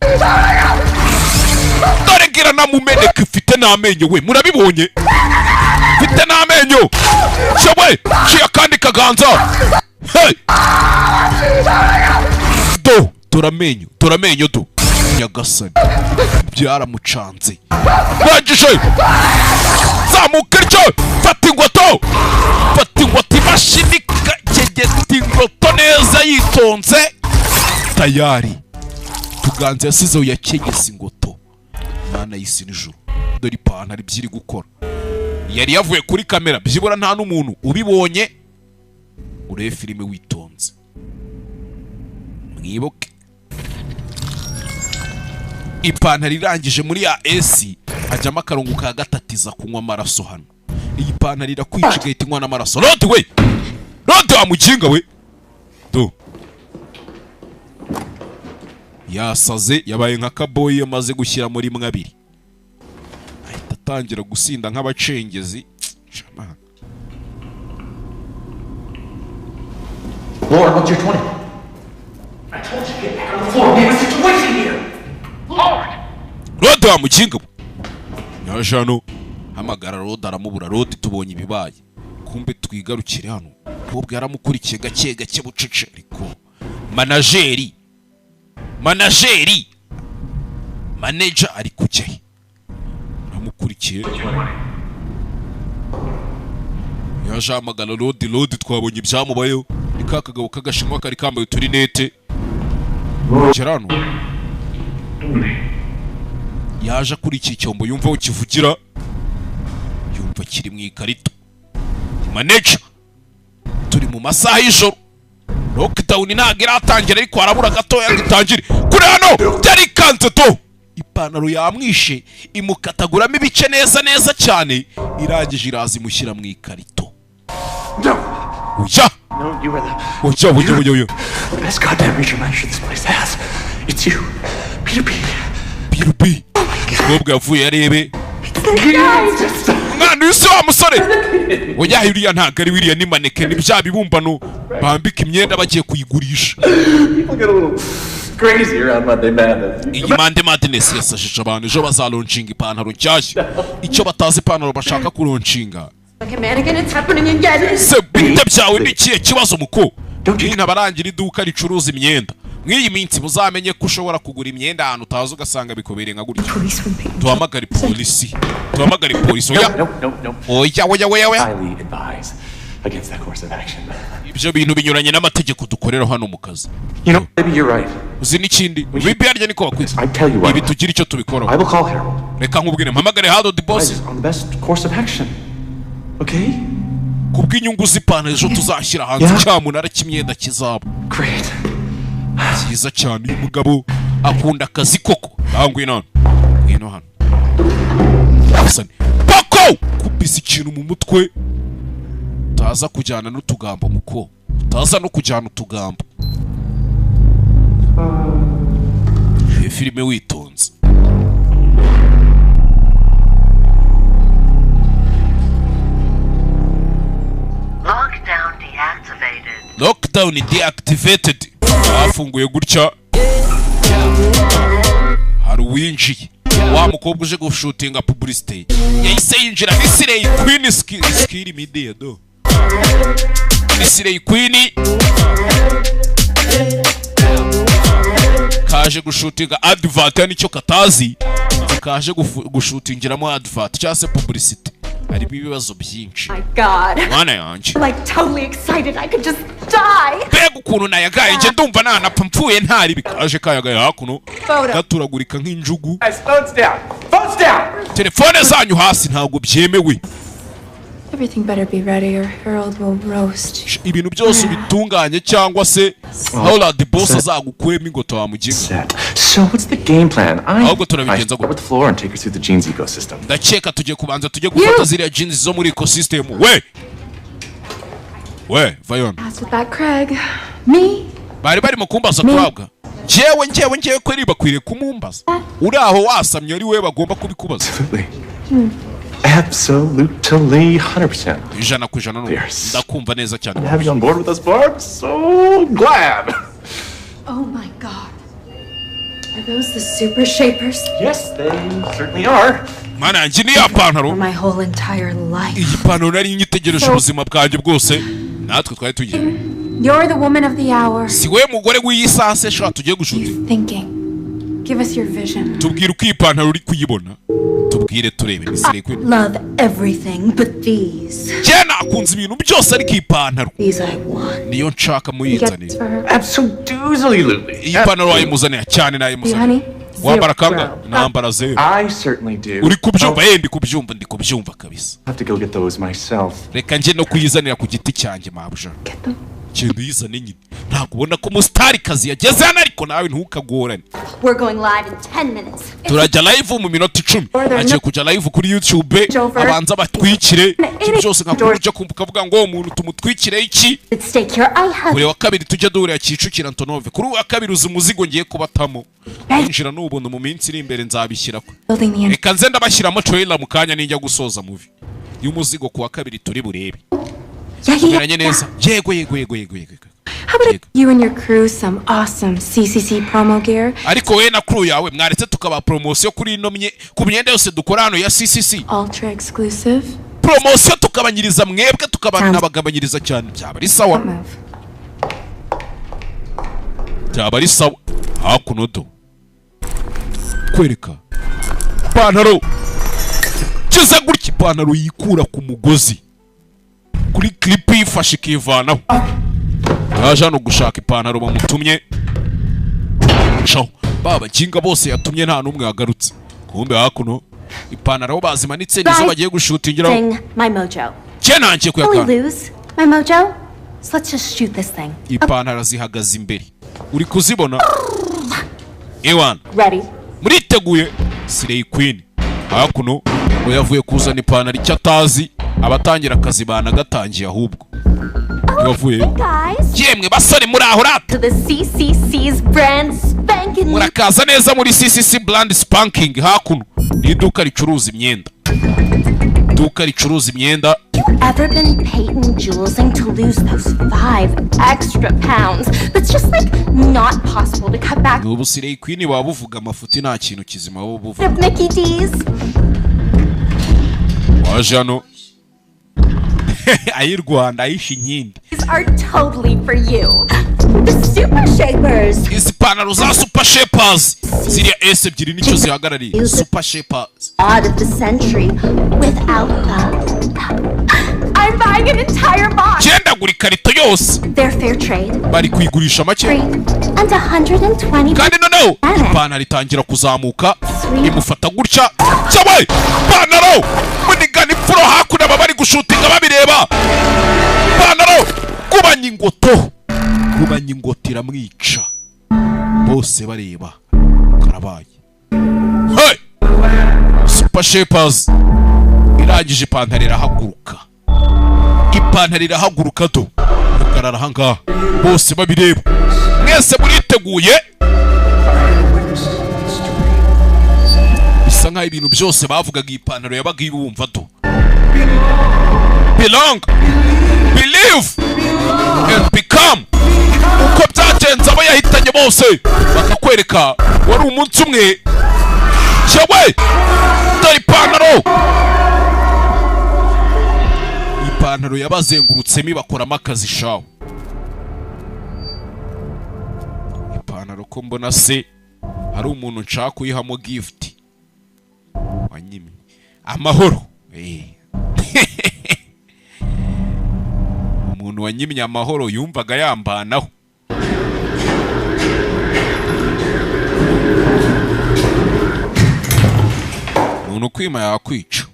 dore ngira namumeneka. Ifite n'amenyo we, murabibonye, ifite n'amenyo cyewe. Ciye akandi kaganza. Hey! Do, dore amenyo, dore amenyo do. Nyagasani, byaramucanze. Rangije zamuka iryo, fata ingoto, fata ingoto, imashini kegeta ingoto neza yitonze. Tayari tuganze yasizeho yakegese ingoto. Mana y'isi n'ijuru, dore ipantaro ibyo iri gukora. Yari yavuye kuri kamera, byibura nta n'umuntu ubibonye. Urebe filime witonze, mwibuke ipantaro irangije muri ya esi hajyamo akarongo ka gatatiza kunywa amaraso hano. Iyi pantaro irakwica, igahita inywa n'amaraso. Rodi we, Rodi wa mukinga we, do yasaze, yabaye nka kaboyi. Yamaze gushyira muri mwe abiri, ahita atangira gusinda nk'abacengezi. Shama. Lord, what's your 20? I told you to get back on the floor. We have a situation here. Lord! Rodi wa mukinga we, yaje hano, hamagara Rodi, aramubura. Rodi, tubonye ibibaye. Kumbe twigarukire hano, umukobwa yaramukurikiye gake gake, bucece. Ariko manager ari kujya he? Aramukurikiye. Yaje ahamagara Lodi. Lodi twabonye ibyamubayeho, ni ka kagabo k'agashinwa kari kambaye uturinete. Gera hano, yaje kuri iki cyombo, yumva aho kivugira, yumva kiri mu ikarito. Manager, turi mu masaha y'ijoro, lockdown ntabwo iratangira ariko harabura gatoya ngo itangire. Kuri hano byarikanze to, ipantaro yamwishe imukataguramo ibice neza neza cyane, irangije iraza imushyira mu ikarito. Oya! No, you are the Oya, oya, oya, oya! best goddamn regional manager this place has. It's you, Peter B. Peter B. Umukobwa yavuye arebe mwana uyu si wa musore. Oya, uriya ntabwo ari wiriya, ni maneke, ni bya bibumbano bambika imyenda bagiye kuyigurisha. People get a little crazy around Monday Madness. Iyi Monday Madness yasajije abantu. Ejo bazalaunchinga ipantaro nshyashya, icyo batazi ipantaro bashaka kulaunchinga. Like a mannequin, it's happening again. Se bite byawe, ni ikihe kibazo muko? Nyine abarangira iduka ricuruza imyenda mw'iyi minsi, muzamenye ko ushobora kugura imyenda ahantu utazi ugasanga bikubereye nka gutya. Duhamagare polisi, duhamagare polisi. Oya! No, no, no. Oya, oya, oya, oya! Highly advise against that course of action. Ibyo bintu binyuranye n'amategeko dukorera hano mu kazi. You know, maybe you're right. Uzi n'ikindi, bibi harya niko bakwita. I tell you what. Ibi tugira icyo tubikoraho. I will call Harold. Reka nkubwire, mpamagare Harold boss. Advise us on the best course of action. Okay? Kubw'inyungu z'ipantaro ejo tuzashyira hanze, Yeah. cyamunara cy'imyenda kizaba Great. cyiza cyane. Uyu mugabo akunda akazi koko. Ngaho ngwino hano, ngwino hano. Hasani pako kubisa ikintu mu mutwe, utaza kujyana n'utugambo muko, utaza no kujyana utugambo. Iyi filime witonze. Lockdown deactivated. Lockdown deactivated. Bafunguye gutya, hari uwinjiye, wa mukobwa uje gushootinga publicity yahise yinjira, ni Slay Queen, skiri media do, ni Slay Queen kaje gushootinga advert, nicyo katazi kaje gushootingiramo advert cyangwa se publicity, harimo ibibazo byinshi. My God. Mwana yanjye! Like totally excited. I could just die. Mbega ukuntu nayagaye, njye ndumva nanapfa mpfuye ntari bikaje kayagaye hakuno. Photo. Gaturagurika nk'injugu. Guys, phones down. Phones down. Telefone zanyu hasi, ntabwo byemewe. Everything better be ready or Harold will roast. Ibintu byose ubitunganye cyangwa se Howard boss azagukuremo ingoto wamuginga. Set. So what's the game plan? I Ahubwo turabigenza I start with the floor and take her through the jeans ecosystem. Ndakeka tugiye kubanza tujye gufata ziriya jeans zo muri ecosystem. We we vayon. As with that Craig. Me? Bari barimo kumbaza kurabwa njyewe njyewe njyewe kweri, bakwiriye kumumbaza uri aho wasamye, ari we bagomba kubikubaza. Absolutely, 100%. 100% n'ubu ndakumva neza cyane. To have you on board with us, Barb. So glad. Oh my God. Are those the super shapers? Yes, they certainly are. Mana yanjye, ni ya pantaro! For my whole entire life. Iyi pantaro nari nyitegereje ubuzima bwanjye bwose, natwe twari tugiye. You're the woman of the hour. Si we mugore w'iyi saha se shaka tugiye gushuti? Thinking. Give us your vision. Tubwire uko iyi pantaro uri kuyibona, tubwire turebe, ni Slay Queen. Love everything but these. Njye nakunze ibintu byose ariko iyi pantaro These I want. niyo nshaka, muyinzanire. Absolutely. Iyi pantaro wayimuzanira cyane, nayimuzanira. Honey? Wambara kanga nambara zeru. I certainly do. Uri kubyumva ye? Ndi kubyumva, ndi kubyumva kabisa. I have to go get those myself. Reka njye no kuyizanira ku giti cyanjye, mabuja. Genda uyizane nyine, ntabwo ubona ko umustarikazi yageze hano? Ariko nawe ntukagorane. We're going live in 10 minutes. Turajya live mu minota 10, agiye kujya live kuri YouTube, abanza batwikire ibyo byose, nka ujya kumva ukavuga ngo umuntu tumutwikire iki. At stake here, I have Buri wa kabiri tujya duhurira Kicukiro Antonove. Kuri uwa kabiri uzi umuzigo ngiye kubatamo, kwinjira n'ubuntu. Mu minsi iri imbere nzabishyira Building the reka nze ndabashyiramo trailer mu kanya ninjya gusoza movie y'umuzigo ku wa kabiri turi burebe. Yeah, yeah, Tumeranye neza, yego yego yego yego yego. How about you and your crew some awesome CCC promo gear? Ariko we na crew yawe mwaretse tukaba promosiyo kuri ino mye ku myenda yose dukora hano ya CCC. Ultra exclusive. Promosiyo tukabanyiriza mwebwe, tukabanabagabanyiriza cyane, byaba ari sawa, byaba ari sawa. Hakuno do kwereka ipantaro kiza gutya, ipantaro yikura ku mugozi. Kuri clip yifashe ikivanaho. Yaje hano gushaka ipantaro bamutumye. Shaho ba bakinga bose yatumye nta n'umwe yagarutse. Kumbe hakuno ipantaro bazimanitse nizo bagiye gushutingiraho. Thing, my mojo. Cye nanjye Will we kuyakana. lose my mojo? So let's just shoot this thing. Ipantaro zihagaze imbere, uri kuzibona ewana? Ready. Muriteguye? Slay Queen hakuno ngo yavuye kuzana ipantaro, icyo atazi abatangira akazi banagatangiye ahubwo yavuye. Guys, Yemwe basore, muri aho rata? to the CCC's brand spanking new Murakaza neza muri CCC Brand Spanking. Hakuno ni iduka ricuruza imyenda, iduka ricuruza imyenda. Ever been Peyton Julesing to lose those 5 extra pounds? That's just like not possible to cut back Ubu Slay Queen baba buvuga amafuti, nta kintu kizima baba buvuga. of Mickey D's. Waje hano ay'i Rwanda ayishe inkindi. These are totally for you. The Super Shapers. Izi pantaro za Super Shapers, ziriya S ebyiri nicyo zihagarariye, Super Shapers. Odd of the century without the. I'm buying an entire box. Cyendagura ikarito yose. They're fair trade, Bari kuyigurisha make. free, and 120. Kandi noneho ipantaro itangira kuzamuka imufata gutya cyawe. Ipantaro munigana imfuro hakuno, aba bari gushutinga babireba. Ipantaro kubanya ingoto, kubanya ingoto iramwica bose bareba. Karabaye. Hey! Super Shapers irangije, ipantaro irahaguruka, ipantaro irahaguruka do hagarara ahangaha bose babireba. Mwese muriteguye? Bisa nkaho ibintu byose bavugaga iyi pantaro yabaga ibumva do. Belong, believe and become. Uko byagenze abo yahitanye bose bakakwereka, wari umunsi umwe cyawe. Dore ipantaro, ipantaro yabazengurutsemo ibakoramo akazi shawe. Ipantaro ko mbona se hari umuntu nshaka kuyihamo gift wanyimye amahoro? Umuntu wanyimye amahoro yumvaga yambanaho. Umuntu ukwima yakwica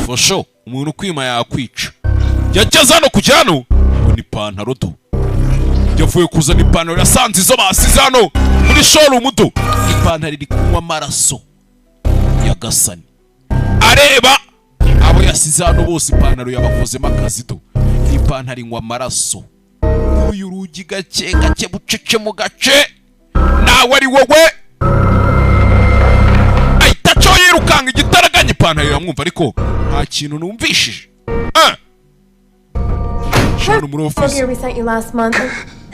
for sure, umuntu ukwima yakwica. Yageze hano kujya hano ngo ni ipantaro do. Yavuye kuzana ipantaro, yasanze izo basize hano muri showroom do. Ipantaro iri kunywa amaraso ya gasani, areba abo yasize hano bose, ipantaro yabakozemo akazi do. Ipantaro inywa amaraso. Uyu rugi gake gake, bucece mu gace, nawe ari wowe ahita acaho yirukanka igitaraganya. Ipantaro iramwumva ariko nta kintu numvishije. Ah! Hano muri office. Here we sent you last month.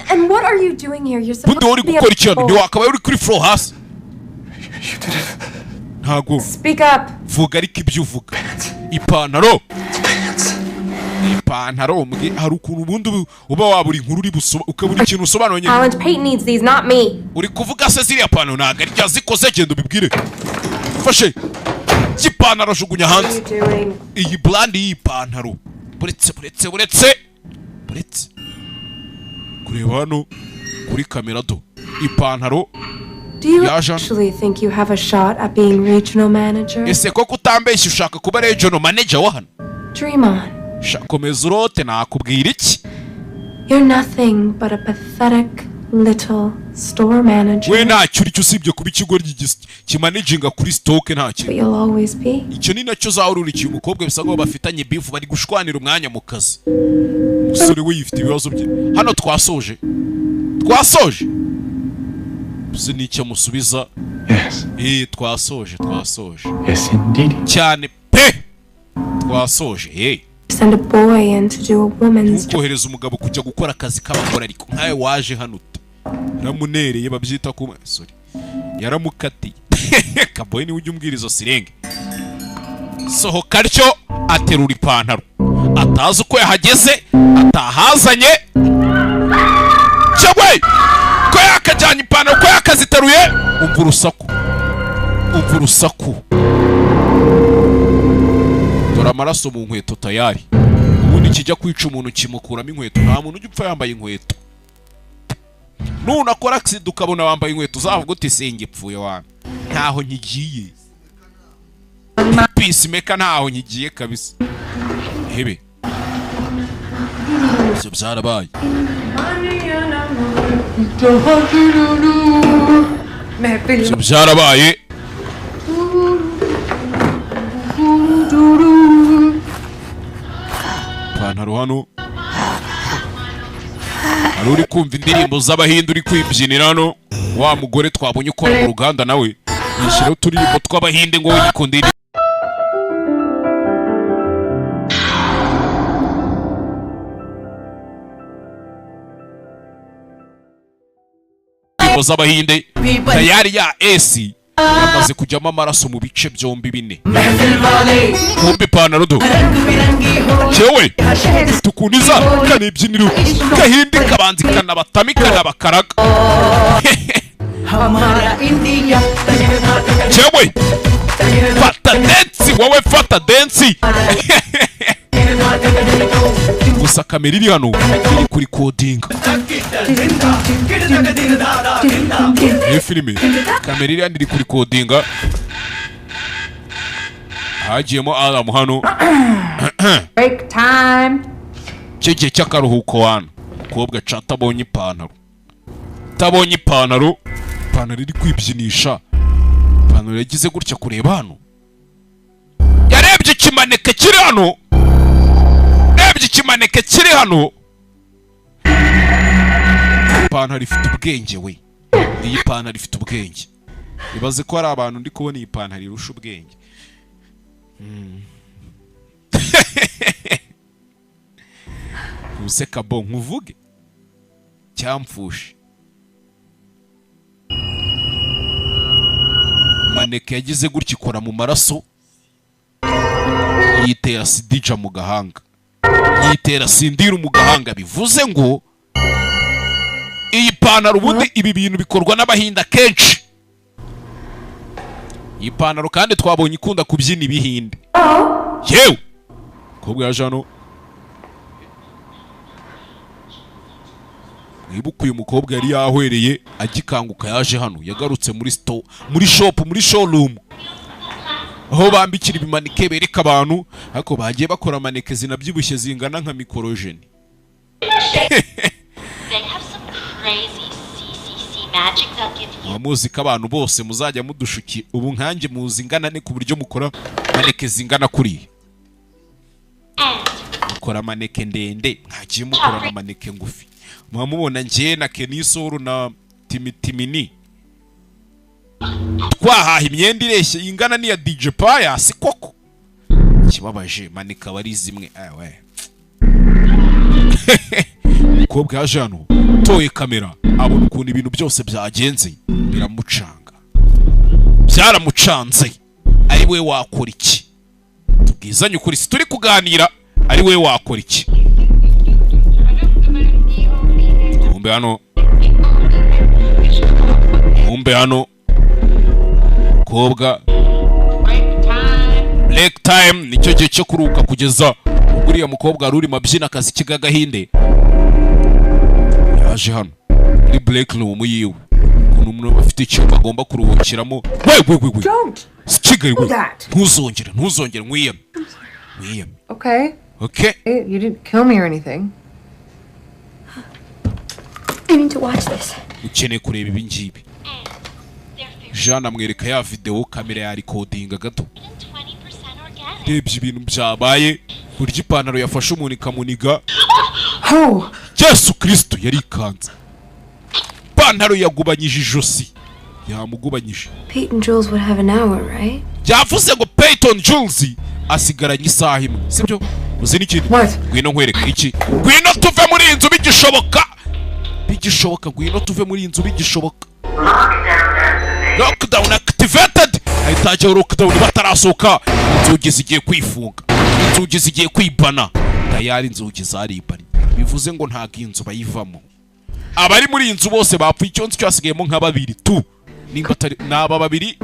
And what are you doing here? You're supposed Bundi wowe uri to be gukora iki hano? a Ntiwakabaye uri kuri floor hasi? Ntago. Speak up. Vuga ariko ibyo uvuga. Ipantaro, ipantaro hari ukuntu ubundi uba wabura inkuru uri ukabura ikintu usobanura nyine. Alan Payton needs these, not me. Uri kuvuga se ziriya pantaro ntabwo ari ryazikoze? Genda ubibwire. Fashe cy'ipantaro ajugunya What are hanze. you doing? Iyi brand y'iyi pantaro, buretse, buretse, buretse, buretse kureba hano kuri kamera do ipantaro. Do you Yaje hano. actually think you have a shot at being regional manager? Ese koko utambeshye ushaka kuba regional manager wa hano? Dream on. Sha, komeza urote, nakubwira iki? You're nothing but a pathetic little store manager. We ntacyo uri cyo usibye kuba ikigo kimanaginga kuri stock, nta But kintu. you'll always be. Icyo ni nacyo uzahururikiye. Umukobwa bisa nkaho bafitanye beef, bari gushwanira umwanya mu kazi. Umusore we yifite ibibazo bye hano. Twasoje, twasoje. Uzi n'icyo amusubiza? Yes. Eh, twasoje, twasoje. Yes, indeed. Cyane pe, twasoje, hey. Send a boy in to do a woman's job. Ntukohereza umugabo kujya gukora akazi k'abagore, ariko nkawe waje hano ute? Yaramunereye, babyita ku, sorry, yaramukatiye. Kaboyi niwe ujya umbwira izo sirenge. Sohoka atyo, aterura ipantaro atazi uko yahageze, atahazanye cyangwa ko yakajyanye ipantaro, ko yakaziteruye. Umva urusaku, umva urusaku. Dore Kora amaraso mu nkweto tayari. Ubundi kijya kwica umuntu kimukuramo inkweto. Nta muntu ujya upfa yambaye inkweto. Nunakora accident ukabona wambaye inkweto uzavuga uti singipfuye wana. Ntaho nkigiye. Peacemaker ntaho nkigiye kabisa. Hebe. Ibyo byarabaye. Ibyo byarabaye. Ipantaro hano. Hari uri kumva indirimbo z'abahinde uri kwibyinira hano. Wa mugore twabonye ukora mu ruganda nawe yishyiraho uturirimbo tw'abahinde ngo yikundire. Indirimbo z'abahinde tayari ya AC yamaze kujyamo amaraso mu bice byombi bine. Kumbe ipantaro do cyewe tukuniza kanibyinira gahindi kabanzi kanabatami kanabakaraga. Cyewe fata dance wowe fata dance. Gusa kamera iri hano iri kuri coding. Iyo filime kamera iri hano iri kuri coding. Hagiyemo alarm hano. Break time. Cyegihe cy'akaruhuko hano. Mukobwa atabonye ipantaro. Tabonye ipantaro. Ipantaro iri kwibyinisha. Ipantaro yagize gutya kureba hano. Yarebye ikimaneke kiri hano. Yarebye ikimaneke kiri hano. Ipantaro ifite ubwenge we. Iyi pantaro ifite ubwenge. Ibaze ko hari abantu ndi kubona iyi pantaro irusha ubwenge. Useka bo nkuvuge cyamfushe. Maneke yagize gutya ikora mu maraso yitera sidija mu gahanga, yitera sindiru mu gahanga. Bivuze ngo iyi pantaro ubundi ibi bintu bikorwa n'abahinda kenshi. Iyi pantaro kandi twabonye ikunda kubyina ibihinde. Yewe kobwa yaje hano. Mwibuke uyu mukobwa yari yahwereye agikanguka yaje hano, yagarutse muri store, muri shop, muri showroom aho bambikira ibimanike bereka abantu, ariko bagiye bakora maneke zinabyibushye zingana nka mikorojeni. Muzi ko abantu bose muzajya mudushuki ubu nkanjye muzi ingana ne ku buryo mukora maneke zingana kuri. Mukora maneke ndende, mwagiye mukora na maneke ngufi. Mwamubona njye na Kenisoro na Timitimini twahaha imyenda ireshye ingana n'iya DJ Pius koko. Kibabaje maneka bari zimwe awe. Mukobwa yaje hano toye kamera abona ukuntu ibintu byose byagenze biramucanga. Byaramucanze. Ari we wakora iki? Tubwizanye ukuri si turi kuganira, ari we wakora iki? Kumbe hano. Kumbe hano. Mukobwa break time nicyo gihe cyo kuruka kugeza ubwo uriya mukobwa ari mabyina akazi kigagahinde. Yaje hano muri break room yiwe. Ukuntu umuntu afite icyumba agomba kuruhukiramo. We. Kigali we. Ntuzongere, ntuzongere nkwiyame. Nkwiyame. Okay. Okay. You didn't kill me or anything. I need to watch this. Ukeneye kureba ibi ngibi. Jean amwereka ya video kamera ya recording gato. Rebye ibintu byabaye burya ipantaro yafashe umuntu ikamuniga. Yesu Kristo yarikanze. Ipantaro yagubanyije ijosi. Yamugubanyije. Peyton Jules would have an hour, right? Yavuze ngo Peyton Jules asigaranye isaha imwe, sibyo? Uzi n'ikindi? Ngwino nkwereke iki. Ngwino tuve muri iyi nzu bigishoboka. Bigishoboka, ngwino tuve muri iyi nzu bigishoboka. Lockdown activated. Ahita lockdown batarasohoka. Inzugi zigiye kwifunga. Inzugi zigiye kwibana. Tayari inzugi zaribanye. Bivuze ngo ntago inzu bayivamo. Abari muri inzu bose bapfuye, icyo nzi cyasigayemo nka babiri tu. Nimba atari naba babiri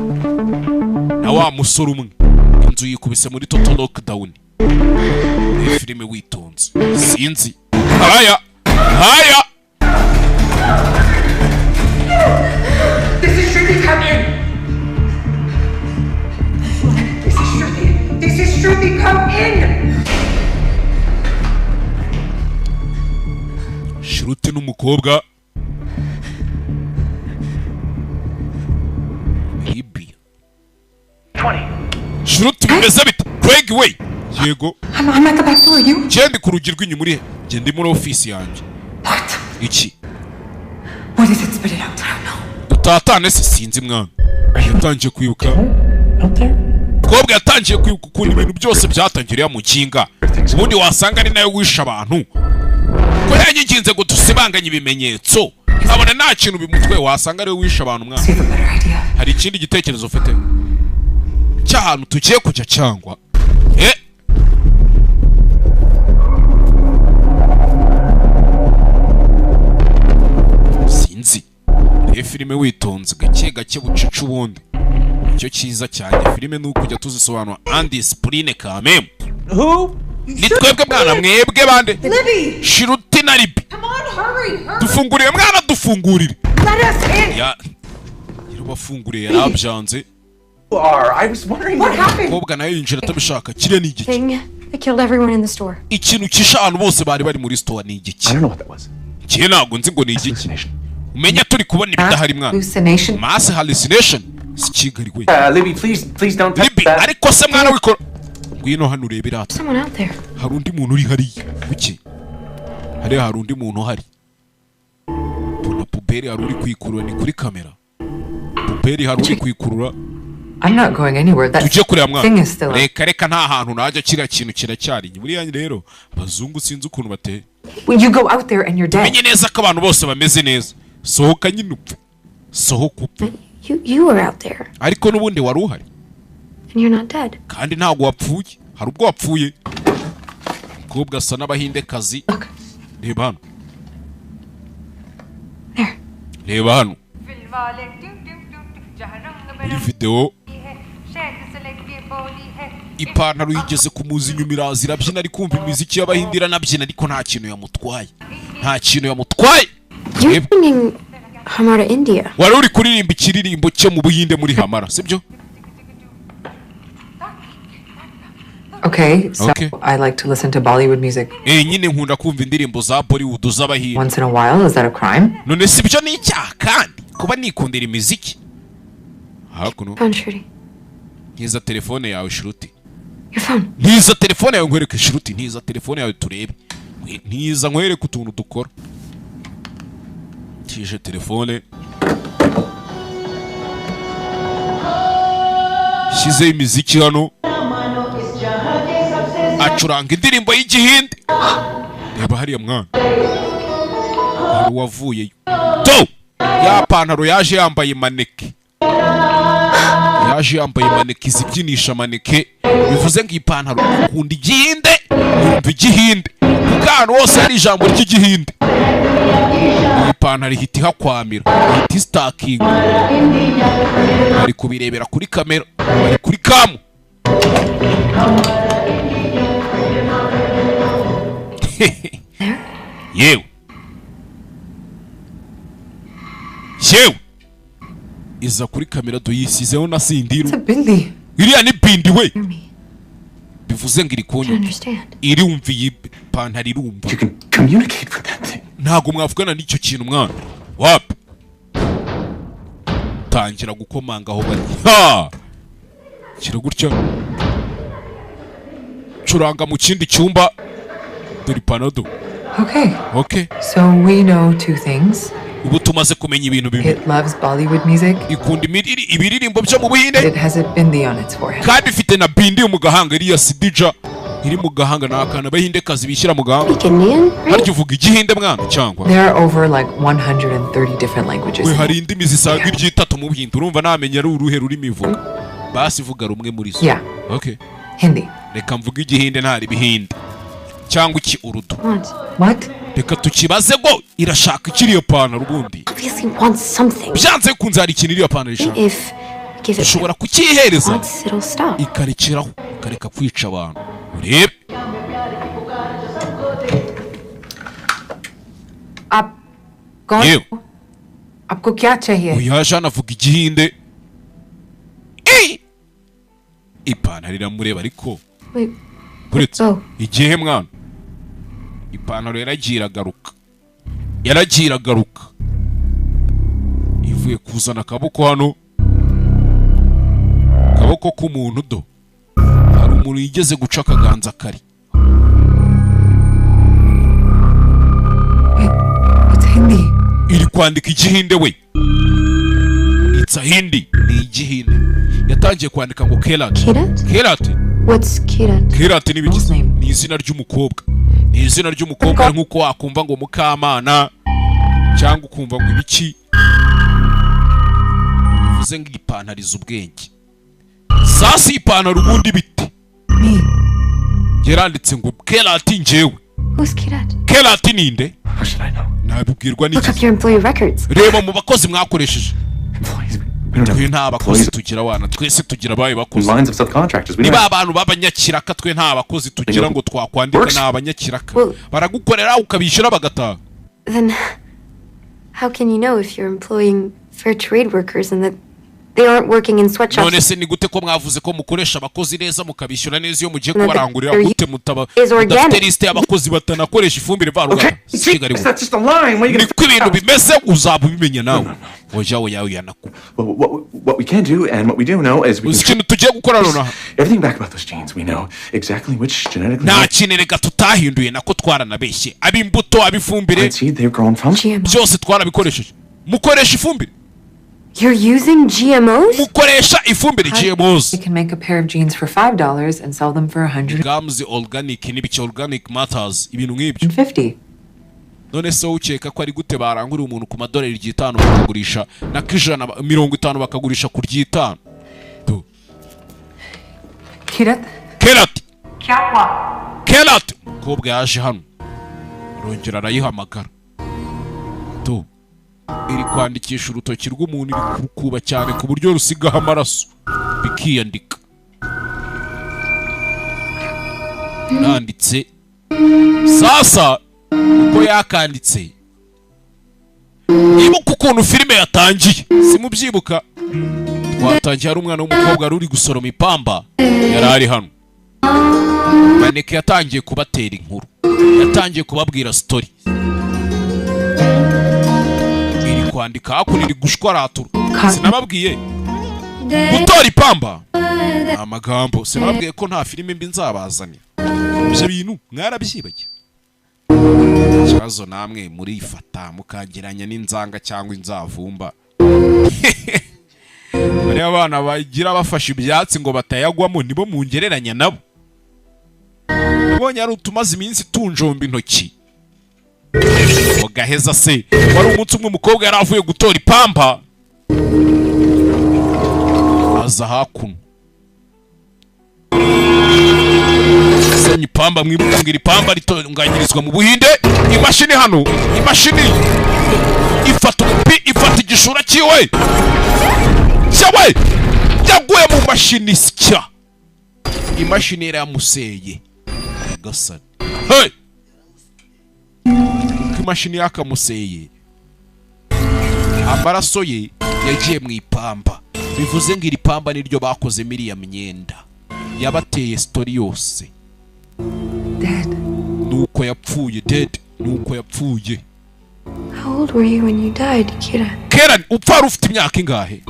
na wa musore umwe. Inzu yikubise muri total lockdown. Iyi filime witonze, sinzi. Haya haya. This is Shruti, come in! This is Shruti! This is Shruti, come in! Shruti n'umukobwa Libby. Shruti, bimeze bite? Craig we. Yego. I'm at the back door. You? Genda ku rugi rw'inyuma. Uri he? Genda muri ofisi yanjye. Iki? What is it? Spit it out. I don't know. Dutatane se? Sinzi mwana. Yatangiye kwibuka, mukobwa yatangiye kwibuka ukuntu ibintu byose byatangiriye mu kinga. Ubundi wasanga ari nawe wishe abantu, ko yanyiginze ngo dusibanganye ibimenyetso, nkabona nta kintu bimutwe. Wasanga ariwe wishe abantu. Mwana, hari ikindi gitekerezo ufite cy'ahantu tugiye kujya cyangwa eh? Sinzi. Iyo filime witonze gake gake, bucica. Ubundi icyo cyiza cyane filime ni ukujya tuzisobanura andisipurine kamemu. Who? Ni twebwe mwana. Mwebwe bande? Libby! Shruti na Libby. Come on, hurry, hurry! Dufungurire mwana, dufungurire. Let us in! Ya yarabafunguriye, yarabyanze. You are. I was wondering. What happened? Umukobwa nawe yinjira atabishaka. Kiriya ni igiki? Thing that killed everyone in the store. Ikintu kishe abantu bose bari muri store ni igiki? I don't know what that was. Njye ntabwo nzi ngo ni igiki. Umenya turi kubona ibidahari mwana. Hallucination. Mass hallucination si Kigali we. Libby, please, please don't touch Libby that. Ariko se mwana wikora, ngwino hano urebe irata. Someone out there. Hari undi muntu uri hariya buke. Hariya hari undi muntu uhari. Mbona poubelle, hari uri kuyikurura. Ni kuri kamera poubelle, hari uri kuyikurura. I'm not going anywhere. That Tujye kureba mwana. thing is still up. Reka reka, nta hantu najya, kiriya kintu kiracyari. Buriya rero abazungu sinzi ukuntu bateye. When you go out there and you're dead. Umenye neza ko abantu bose bameze neza. Sohoka nyine upfe, sohoka upfe. You were out there, Ariko n'ubundi wari uhari. and you're not dead. Kandi ntabwo wapfuye. Hari ubwo wapfuye? Umukobwa asa n'abahindekazi. Reba hano, reba hano muri videwo. Ipantaro yigeze kumuza inyuma, iraza irabyina, ari kumva imiziki y'abahindi, iranabyina, ariko nta kintu yamutwaye, nta kintu yamutwaye. You're singing Hamara India. Wari uri kuririmba ikiririmbo cyo mu Buhinde muri Hamara, sibyo? Okay, so Okay. I like to listen to Bollywood music Eh, nyine nkunda kumva indirimbo za Bollywood z'abahinde. once in a while. Is that a crime? None si byo ni icyaha kandi kuba nikundira imiziki hakuno? Phone, Shruti. Ntiza telefone yawe, Shruti. Your phone. Ntiza telefone yawe nkwereke. Shruti, ntiza telefone yawe turebe. Ntiza nkwereke utuntu dukora. Tije telefone, shyizeho imiziki hano, acuranga indirimbo y'igihinde. Reba hariya mwana, hari uwavuyeyo do ya pantaro. Yaje yambaye maneke, yaje yambaye maneke izibyinisha maneke. Bivuze ngo iyi pantaro ikunda igihinde, yumva igihinde, kuko ahantu hose hari ijambo ry'igihinde iyi pantaro ihita ihakwamira, ihita isitakinga. Bari kubirebera kuri kamera, bari kuri cam. Yewe yewe, iza kuri kamera tuyisizeho na sindiru. Bindi. Iriya ni bindi we. Bivuze ngo iri kunyumva. Understand. Irumva, iyi pantaro irumva. Ntabwo mwavugana n'icyo kintu mwana, wapi. Tangira gukomanga aho bari. Ha, kira gutya, curanga mu kindi cyumba. Dore ipantaro. Okay. Okay. So we know two things. Ubu tumaze kumenya ibintu bibiri. It loves Bollywood music. Ikunda ibiririmbo byo mu Buhinde. It has a bindi on its forehead. Kandi ifite na bindi yo mu gahanga. Iriya sidija iri mu gahanga ni akantu abahindekazi bishyira mu gahanga. Harya uvuga igihinde mwana cyangwa? There are over like 130 different languages. We, hari indimi zisaga iryitatu mu Buhinde. Urumva namenya ari uruhe rurimi ivuga? Basi vuga rumwe muri zo. Yeah. Okay. Hindi. Reka mvuge igihinde, ntari ibihinde cyangwa iki Urudu. What? Reka tukibaze ngo irashaka ikiriyo pantaro ubundi. Obviously wants something. Byanze bikunze hari ikintu iriya pantaro ishaka. If give it Ushobora kukiyihereza wants, it'll stop. ikarekeraho, ikareka kwica abantu. Rebe. आप कौन? Yewe. आपको क्या चाहिए? Uyu yaje hano avuga igihinde. Ey! Ipantaro iramureba ariko. Wait, Uretse igihe mwana, ipantaro yaragiye iragaruka, yaragiye iragaruka, ivuye kuzana akaboko hano, akaboko k'umuntu. Do, hari umuntu yigeze guca akaganza kari. It's Hindi. Iri kwandika igihinde we. It's a Hindi, ni igihinde. Yatangiye kwandika ngo Kerat. Kirat? Kerat. What's Kirat? Kerat ni ibiki? Ni izina ry'umukobwa, ni izina ry'umukobwa, nk'uko wakumva ngo Mukamana cyangwa ukumva ngo ibiki. Bivuze ngo ipantaro izi ubwenge. Sasa ipantaro ubundi bite? Yaranditse ngo Kerat njyewe. Who's Kirat? Kerat ninde? Nabibwirwa Look n'iki? up your employee records. Reba mu bakozi mwakoresheje. Twe nta bakozi tugira wana, twese tugira abaye bakozi. Lines of subcontractors. We Niba don't abantu b'abanyakiraka, twe nta bakozi tugira ngo twakwandika, ni abanyakiraka, baragukorera ukabishyura bagataha. Then how can you know if you're employing fair trade workers and that they aren't working in sweatshops? None se ni gute ko mwavuze ko mukoresha abakozi neza, mukabishyura neza, iyo mugiye No, kubarangurira, they're gute mutaba is organic. mudafite lisite y'abakozi batanakoresha ifumbire mvaruganda? Kigali That's just a line. What are you gonna niko ibintu bimeze, uzaba ubimenya nawe. Oya oya oya, nako. Well, what we can do and what we do know is we Uzi can ikintu tugiye gukora nonaha? everything back about those genes. We know exactly which genetically Nta kintu reka tutahinduye, nako twaranabeshye, ab'imbuto, ab'ifumbire, seed they've grown from. byose twarabikoresheje. Mukoresha ifumbire. You're using GMOs? Mukoresha ifumbire GMOs. We can make a pair of jeans for $5 and sell them for 150. Gams organic n'ibiki, organic matters, ibintu nk'ibyo. None se wowe ukeka ko ari gute barangurira umuntu ku madolari 5 bakagurisha na k'ijana 50, bakagurisha ku ry'itanu? Kirat? Kerat. Kerat. Umukobwa yaje hano arongera arayihamagara. Tu iri kwandikisha urutoki rw'umuntu, iri kurukuba cyane ku buryo rusigaho amaraso bikiyandika. Nanditse sasa uko yakanditse. Ibuka ukuntu filime yatangiye, simubyibuka? Twatangiye hari umwana w'umukobwa wari uri gusoroma ipamba, yari ari hano. Maneke yatangiye kubatera inkuru, yatangiye kubabwira story. Iri kwandika hakuno, iri gushwaratura. Sinababwiye gutora ipamba ni amagambo? Sinababwiye ko nta filime mbi nzabazanira? Ibyo bintu mwarabyibagiwe. Ikibazo namwe murifata mukageranya n'inzanga cyangwa inzavumba. Bariya abana bagira bafashe ibyatsi ngo batayagwamo, nibo mungereranya nabo. Nabonye ari utumaze iminsi tunjomba intoki mugaheza. Se wari umunsi umwe umukobwa yari avuye gutora ipamba, aza hakuno senya ipamba. Mwibuka ngo iri pamba ritunganyirizwa mu Buhinde. Imashini hano, imashini ifata umupi, ifata igishura cyiwe cyawe, yaguye mu mashini sya, imashini yaramuseye. Nyagasani, hey! Kuko imashini yakamuseye, amaraso ye yagiye mu ipamba. Bivuze ngo iri pamba niryo bakozemo iriya myenda yabateye story yose. Nuko yapfuye, dead, nuko yapfuye. How old were you when you died, Kira? Kera upfa wari ufite imyaka ingahe?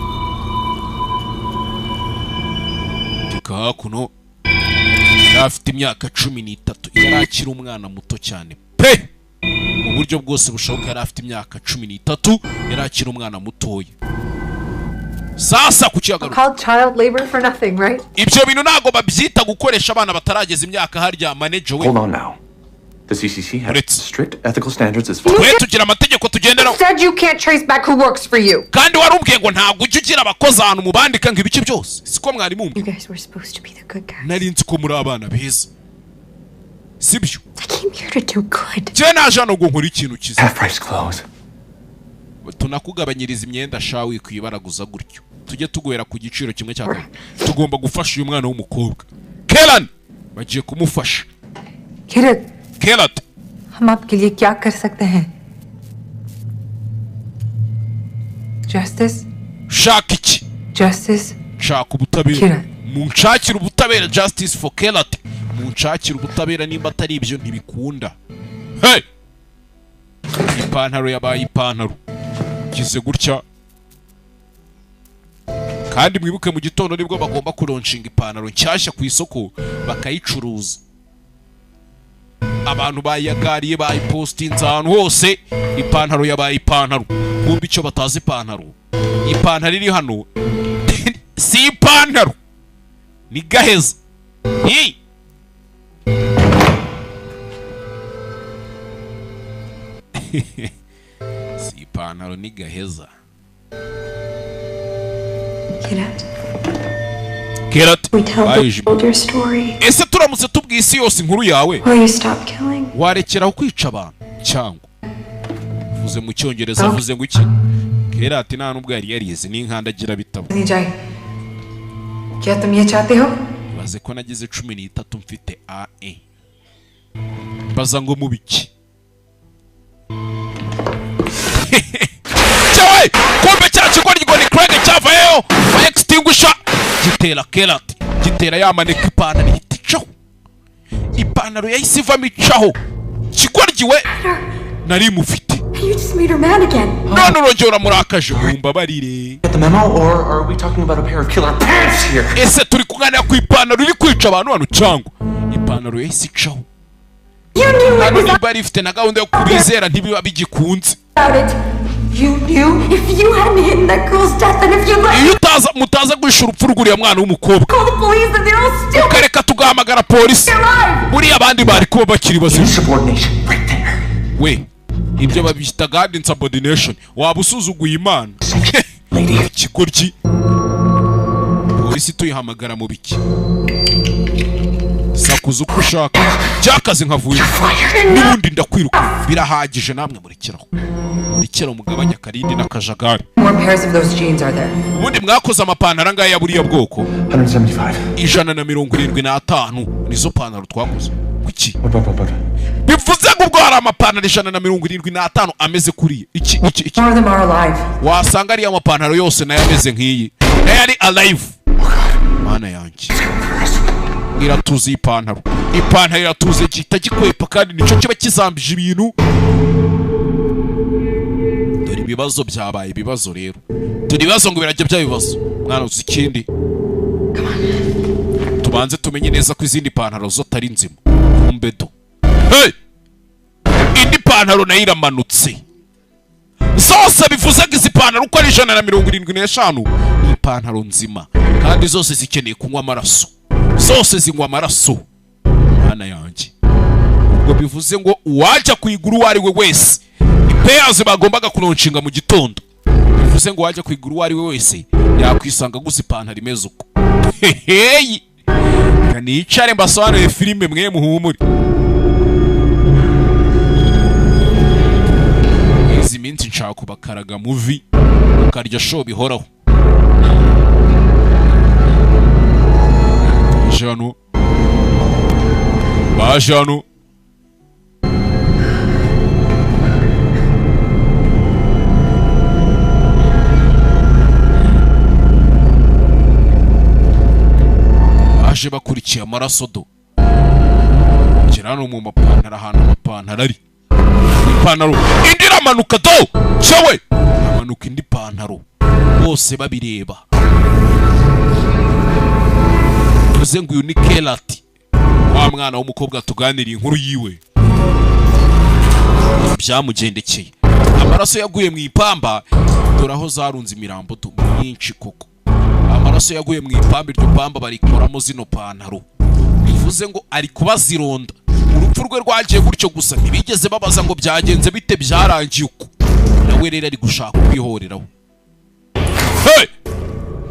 Tika hakuno, yari afite imyaka 13, yari akiri umwana muto cyane pe, mu buryo bwose bushoboka. Yari afite imyaka 13, yari akiri umwana mutoya. Sasa ku kiyagaruka. Called child labor for nothing, right? Ibyo bintu ntabwo babyita gukoresha abana batarageza imyaka harya, manager we? Hold on now. The CCC has strict ethical standards as far Twe tugira amategeko tugenderaho. Said you can't trace back who works for you. Kandi warubwiye ngo ntabwo ujya ugira abakozi ahantu mubandika ngo ibice byose, siko mwari mumbi? You guys were supposed to be the good guys. Nari nzi ko muri abana beza, sibyo? I came here to do good. Njyewe naje hano ngo nkore ikintu cyiza. Half price clothes. Tunakugabanyiriza imyenda sha, wikwibaraguza gutyo, tujye tuguhera ku giciro kimwe cya kabiri. Tugomba gufasha uyu mwana w'umukobwa Keran. Bagiye kumufasha. Kirat, Kerat, हम आपके लिए क्या कर सकते हैं? Justice, shaka iki? Justice, Shaka ubutabera. Kirat. Munshakire ubutabera, justice for Kerat. Munshakire ubutabera, nimba atari ibyo ntibikunda. Hey! Ipantaro yabaye ipantaro. Gize gutya. Kandi mwibuke mu gitondo nibwo bagomba kulaunchinga ipantaro nshyashya ku isoko bakayicuruza. Abantu bayagariye bayipostinze ahantu hose, ipantaro yabaye ipantaro. Kumbe icyo batazi ipantaro. Ipantaro iri hano si ipantaro. Ni gaheza. Hi! Si ipantaro ni gaheza. Kirat, Kerat, we tell the bayije. world your story. Ese turamutse tubwiye isi yose inkuru yawe, Will you stop killing? warekeraho kwica abantu cyangwa? Vuze mu cyongereza, avuze ngo iki? Kerat nta nubwo yari yarize n'inkandagira bitabo. नहीं जाए। क्या तुम ये चाहते हो? Baze ko nagize 13 mfite AE. Baza ngo mu biki? Cyawe kumbe cya kigoryi ngo ni Craig cyavayeyo fire extinguisher gitera Kerat, gitera yamaneka ipantaro ihita icaho. Ipantaro yahise ivamo icaho. Kigoryi we nari mufite. You just made her mad again. None urongera uramurakaje, mumbabarire. Get the memo, or are we talking about a pair of killer pants here? Ese turi kuganira ku ipantaro iri kwica abantu hano cyangwa? Ipantaro yahise icaho. You knew it Hano was niba yari ifite na gahunda yo kubizera ntibiba bigikunze. about it. You knew if you hadn't hidden that girl's death and if you let Iyo utaza mutaza guhisha urupfu rw'uriya mwana w'umukobwa, call the police and they're all still ukareka tugahamagara polisi, alive. buriya abandi bari kuba bakiri bazima. Insubordination, right there. We ibyo babyita God insubordination, waba usuzuguye Imana. Lady. Ikigoryi. Polisi tuyihamagara mu biki? Sakuza uko ushaka cyakazi nkavuye n'ubundi ndakwiruka birahagije, namwe murekeraho murekera mugabanya akarindi n'akajagari. More pairs of those jeans are there? Ubundi mwakoze amapantaro angahe ya buriya bwoko? 175. 175 nizo pantaro twakoze. Kuki? What, what, what, what? Bivuze ngo ubwo hari amapantaro 175 ameze kuriya. Iki iki iki More of them are alive. wasanga ariya mapantaro yose nayo ameze nk'iyi, nayo ari alive. Mana yanjye, iratuze ipantaro, ipantaro iratuze gihita gikwepa kandi nicyo kiba kizambije ibintu. Dore ibibazo byabaye ibibazo rero, dore ibibazo ngo birajya bya bibazo. Mwana uzi ikindi, tubanze tumenye neza ko izindi pantaro zo atari nzima. Kumbe do, hey! Indi pantaro nayo iramanutse zose, bivuze ko izi pantaro uko ari 175 ni ipantaro nzima, kandi zose zikeneye kunywa amaraso, zose zinywa amaraso. Mana yanjye, ubwo bivuze ngo uwajya kuyigura uwo ari we wese, ni pairs bagombaga kulaunchinga mu gitondo, bivuze ngo uwajya kuyigura uwo ari we wese yakwisanga aguze ipantaro imeze uko. Heheyi, reka nicare mbasobanurire filime mwe muhumure. Izi minsi nshaka kubakaraga movie ukarya show bihoraho. Baje hano, baje hano, baje bakurikiye amaraso do. Gera hano mu mapantaro, ahantu amapantaro ari, ipantaro indi iramanuka do, cyewe amanuka indi pantaro, bose babireba. Bivuze ngo uyu ni Kerat, wa mwana w'umukobwa tuganiriye inkuru yiwe byamugendekeye. Amaraso yaguye mu ipamba, dore aho zarunze imirambo do myinshi koko. Amaraso yaguye mu ipamba, iryo pamba barikoramo zino pantaro, bivuze ngo ari kubazironda. Urupfu rwe rwagiye gutyo gusa, ntibigeze babaza ngo byagenze bite, byarangiye uko. Nawe rero ari gushaka kwihoreraho. Hey!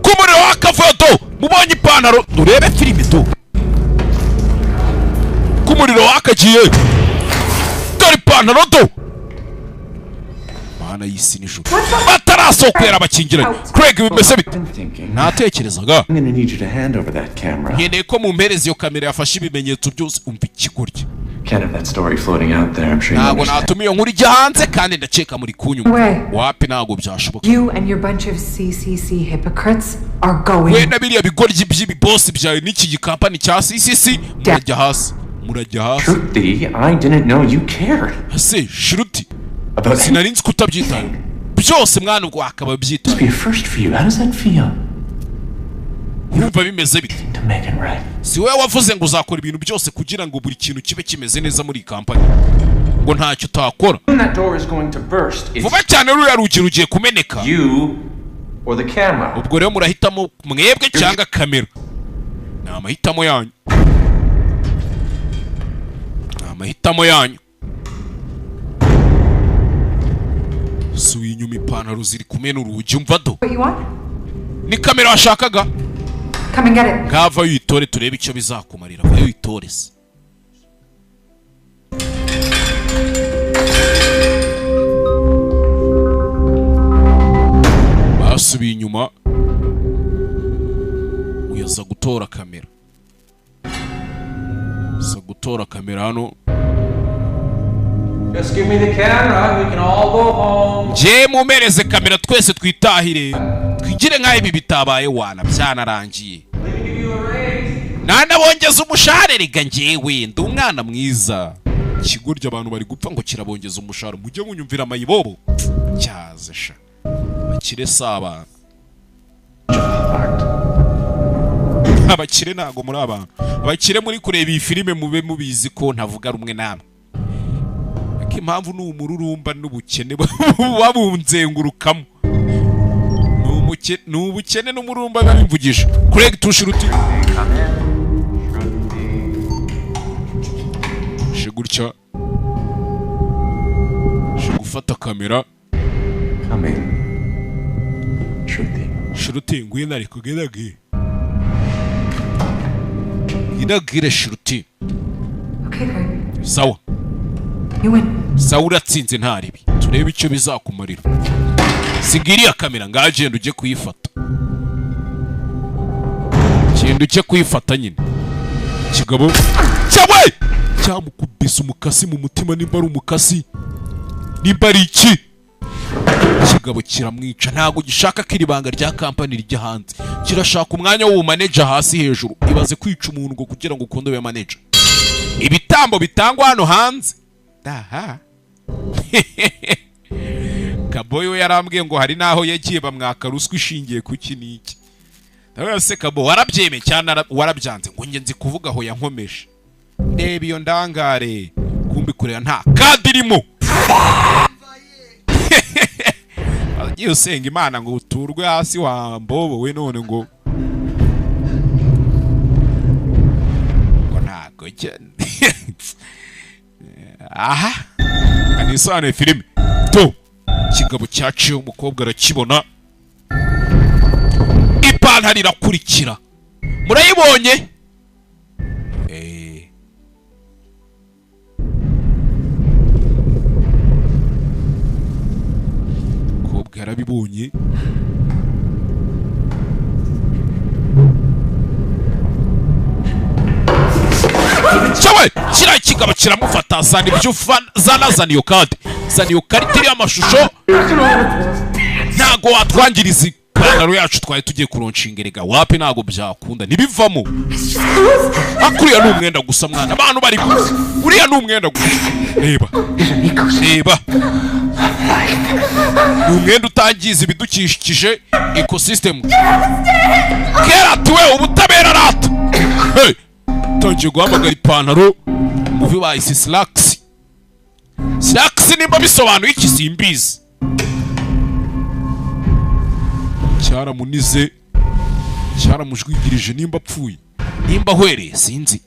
Ku muriro w'akavuyo do, mubonye ipantaro, urebe filime do. Ku muriro wakagiye, dore ipantaro do. Mana y'isi n'ijuru. Batara Batarasohoka yarabakingiranye. Craig, bimeze bite? Natekerezaga I'm gonna need you to hand over that camera. Nkeneye ko mumpereza iyo kamera yafashe ibimenyetso byose. Umva ikigoryi. Can't have that story floating out there. I'm sure you Ntabwo understand. natuma iyo nkuru ijya hanze, kandi ndakeka muri kunyuma. We. Wapi, ntabwo byashoboka. You and your bunch of CCC hypocrites are going. We na biriya bigoryi by'ibibosi byawe n'iki gikampani cya CCC murajya hasi, murajya hasi. Shruti, I didn't know you cared. Ese Shruti, About sinari nzi ko utabyitaye byose mwana, ubwo wakaba byitaye. Be a first for you. How does that feel? Urumva bimeze bite? To make it right. Si wowe wavuze ngo uzakora ibintu byose kugira ngo buri kintu kibe kimeze neza muri iyi kampani, ngo ntacyo utakora? When that door is going to burst, it's Vuba cyane ruriya rugi rugiye kumeneka. you or the camera. Ubwo rero murahitamo mwebwe cyangwa kamera, ni amahitamo yanyu, ni amahitamo yanyu. Suye inyuma, ipantaro ziri kumena urugi. Umva do. What you want? Ni kamera washakaga? Come and get it. Ngava uyitore turebe icyo bizakumarira. Vayo uyitore se. Basubiye inyuma, uyaza gutora kamera, aza gutora kamera hano. Just give me the camera. We can all go home. Njye mumereze kamera twese twitahire, twigire nk'aho ibi bitabaye wana, byanarangiye. Nanabongeza umushahara rega, njyewe ndi umwana mwiza. Ikigoryi, abantu bari gupfa ngo kirabongeza umushahara. Mujye munyumvira amayibobo cyaze sha, abakire si abantu, abakire ntabwo muri abantu. Abakire muri kureba iyi filime mube mubizi ko ntavuga rumwe namwe, ariko impamvu ni umururumba n'ubukene buba bunzengurukamo. Ni ubukene n'umururumba biba bimvugisha. Craig Tushiruti je gutya je gufata kamera. Come in. Shruti. Shruti, ngwino ariko ngwino ngwino Shruti. Okay, Craig. Sawa. You win. Sawa, uratsinze, ntaribi turebe icyo bizakumarira. Siga iriya kamera ngaho, genda ujye kuyifata, genda ujye kuyifata nyine. Kigabo cyawe cyamukubise umukasi mu mutima, nimba ari umukasi, nimba ari iki, kigabo kiramwica. Ntabwo gishaka ko iri banga rya kampani rijya hanze, kirashaka umwanya w'ubumaneja hasi hejuru. Ibaze kwica umuntu ngo kugira ngo ukunde ube manager. Ibitambo bitangwa hano hanze aha. Kaboyi we yarambwiye ngo hari n'aho yagiye bamwaka ruswa ishingiye ku iki n'iki. Ndavuga se Kabo, warabyemeye cyane warabyanze? Ngo njye nzi kuvuga aho yankomeje. Reba iyo ndangare, kumbi kureba nta kadi irimo. Agiye usenga Imana ngo uturwe hasi wa mbobo we, none ngo ntago njye aha anisobanuye filime to. Ikigabo cyaciye umukobwa arakibona, ipantaro irakurikira, murayibonye. Umukobwa yarabibonye. Cyawe kiriya kigabo kiramufata, zana ibyo zana, zana iyo kadi, zana iyo karita iriho amashusho. Ntago watwangiriza ipantaro yacu twari tugiye kuronshinga erega, wapi, ntago byakunda, ntibivamo. Akuriya ni umwenda gusa mwana, abantu bari gusa, uriya ni umwenda gusa. Reba, reba, ni umwenda utangiza ibidukikije, ecosystem. Kera tuwe ubutabera rata. Hey! Tangiye guhamagara ipantaro muvi bayise slacks. Slacks nimba bisobanuye iki simbizi. Cyaramunize, cyaramujwigirije, nimba apfuye, nimba ahwereye sinzi.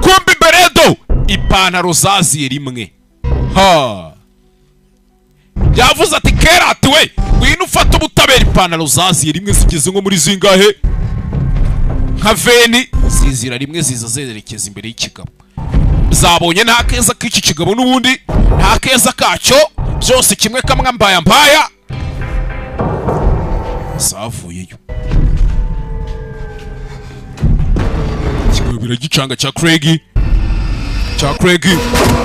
Kumbi beredo ipantaro zaziye rimwe. Ha! Yavuze ati kera ati we ngwino ufate ubutabera. Ipantaro zaziye rimwe zigeze nko muri zingahe, nka veni zizira rimwe, ziza zerekeza imbere y'ikigabo. Zabonye nta keza k'iki kigabo n'ubundi nta keza kacyo. Byose kimwe kamwe mbaya mbaya. Savuyeyo. Kigobira gicanga cha Craig. Cha Craig.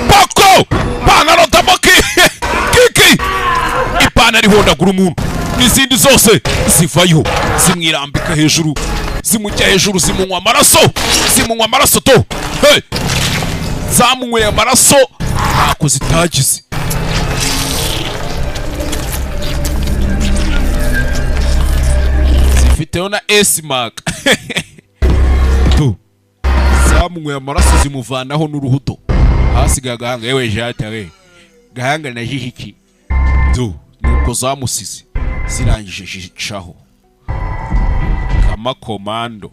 Pako! Panaro tamoki. Kiki. Ipantaro ihondagura umuntu. N'izindi zose zivayo zimwirambika hejuru, zimujya hejuru, zimunywa amaraso, zimunywa amaraso to. Hey! Zamunyweye amaraso ntako zitagize. Zifiteho na S-Mark. Tu. Zamunyweye amaraso zimuvanaho n'uruhuto. Hasigaye agahanga yewe jata we. Gahanga na jihiki. Tu. Nuko zamusize. Zirangije zicaho. Kama komando.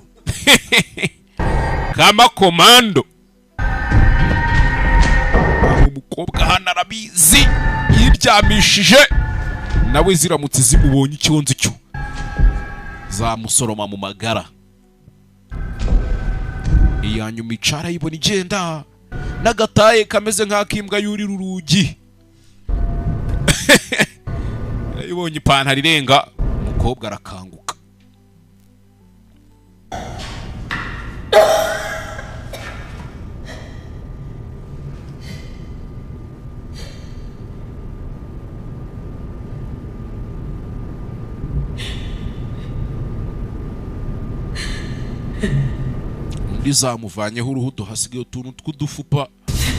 Kama komando. Umukobwa hano arabizi yiryamishije nawe ziramutse zimubonye icyonzi cyo zamusoroma mu magara. Iyanyuma icara yibona igenda n'agataye kameze nk'akimbwa yurira urugi. Ibonye ipantaro irenga umukobwa arakanguka. Undi zamuvanyeho uruhudo hasigaye utuntu tw'udufupa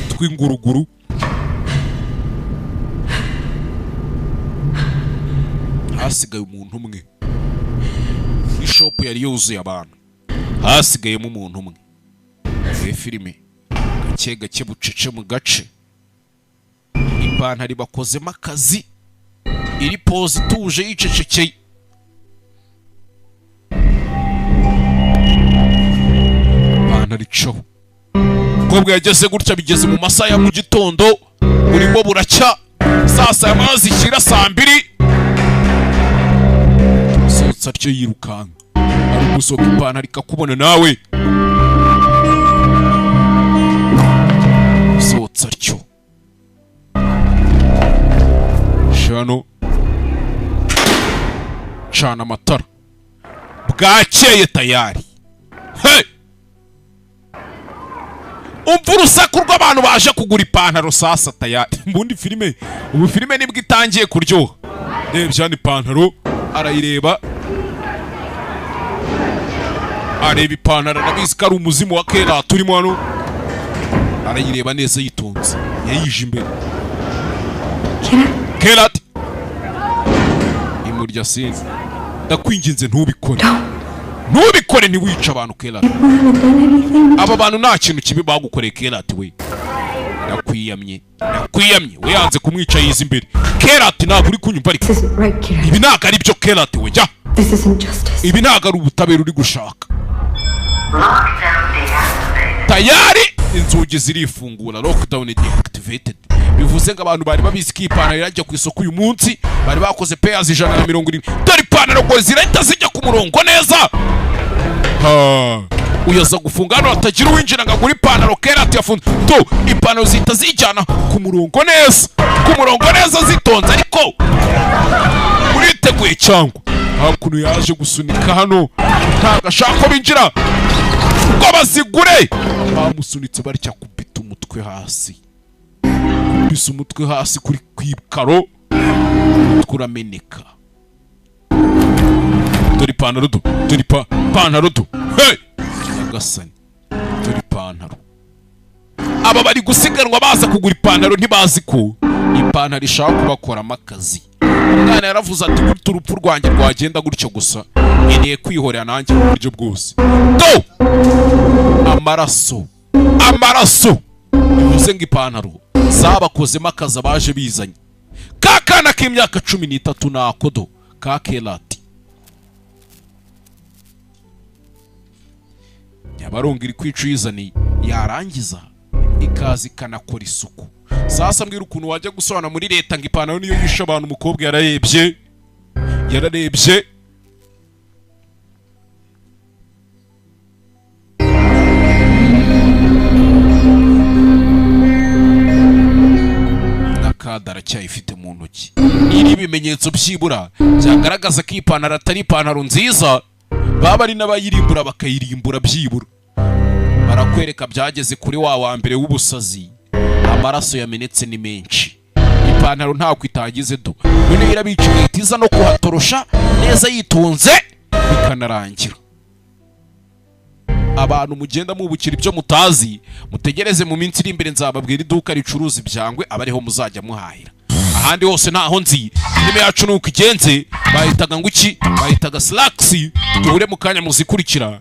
tw'inguruguru. Hasigaye umuntu umwe. Ishopu yari yuzuye abantu. Hasigayemo umuntu umwe. Iyi filime gake gake bucece mu gace. Ipantaro bakozemo akazi. Iri pose ituje yicecekeye. Ipantaro icaho. Umukobwa yageze gutya bigeze mu masaha ya mu gitondo, burimo buracya. Saa saba amazi ishyira saa mbiri. Atyo yirukanka ari gusohoka ipantaro ikakubona nawe sotsa atyo shano cana amatara bwakeye tayari. Hey! Umva urusaku rw'abantu baje kugura ipantaro sasa tayari. Mbundi filime ubu filime nibwo itangiye kuryoha. Rebye hano ipantaro arayireba, areba ipantaro arabizi ko ari umuzimu wa kera turimo hano. Arayireba neza yitonze, yayije imbere. Kerat imurya sinzi, ndakwinginze ntubikore, ntubikore, ntiwice abantu Kerat. Aba bantu nta kintu kibi bagukoreye Kerat we. Ndakwiyamye, ndakwiyamye. We yanze kumwica yize imbere. Kerat ntabwo uri kunyumva ariko ibi ntabwo ari byo Kerat we jya. Ibi ntabwo ari ubutabera uri gushaka. Tayari inzugi zirifungura, lockdown deactivated. Bivuze ngo abantu bari babizi ko ipantaro irajya ku isoko uyu munsi, bari bakoze pairs 170. Dore ipantaro ngo zirahita zijya ku murongo neza. Uyaza gufunga hano hatagira uwinjira ngo agure ipantaro. Kerat yafunze to ipantaro zihita zijyana ku murongo neza, ku murongo neza zitonze. Ariko uriteguye cyangwa hakuno yaje gusunika hano ntabwo ashaka ko binjira ngo bazigure. Bamusunitse barya kubita umutwe hasi, kubisa umutwe hasi kuri kwikaro kurameneka. Dore ipantaro do, dore ipantaro do. Hey! Nyagasani, dore ipantaro. Aba bari gusiganwa baza kugura ipantaro ntibazi ko ipantaro ishaka kubakoramo akazi. Umwana yaravuze ati gutyo urupfu rwanjye rwagenda gutyo gusa, nkeneye kwihorera nanjye mu buryo bwose. Do! Amaraso, amaraso. Bivuze ngo ipantaro zabakozemo akazi abaje bizanye. Ka kana k'imyaka 13 nako do ka Kerat. Nyabarongo iri kwica uyizaniye yarangiza ikaza ikanakora isuku. Sasa mbwira ukuntu wajya gusobanura muri leta ngo ipantaro niyo yishe abantu. Umukobwa yararebye, yararebye. Brad aracyayifite mu ntoki. Iri ibimenyetso byibura byagaragaza ko iyi pantaro atari ipantaro nziza, baba ari n'abayirimbura bakayirimbura. Byibura barakwereka byageze kuri wa mbere w'ubusazi, amaraso yamenetse ni menshi, ipantaro ntako itagize do. Noneho irabica, igahita iza no kuhatorosha neza yitonze, bikanarangira. Abantu mugenda mubukira ibyo mutazi, mutegereze mu minsi iri imbere nzababwira iduka ricuruza ibyangwe, aba ariho muzajya muhahira, ahandi hose ntaho nzi. Filime yacu nuko igenze, bahitaga ngo iki? Bahitaga Slaxx. Duhure mu kanya muzikurikira.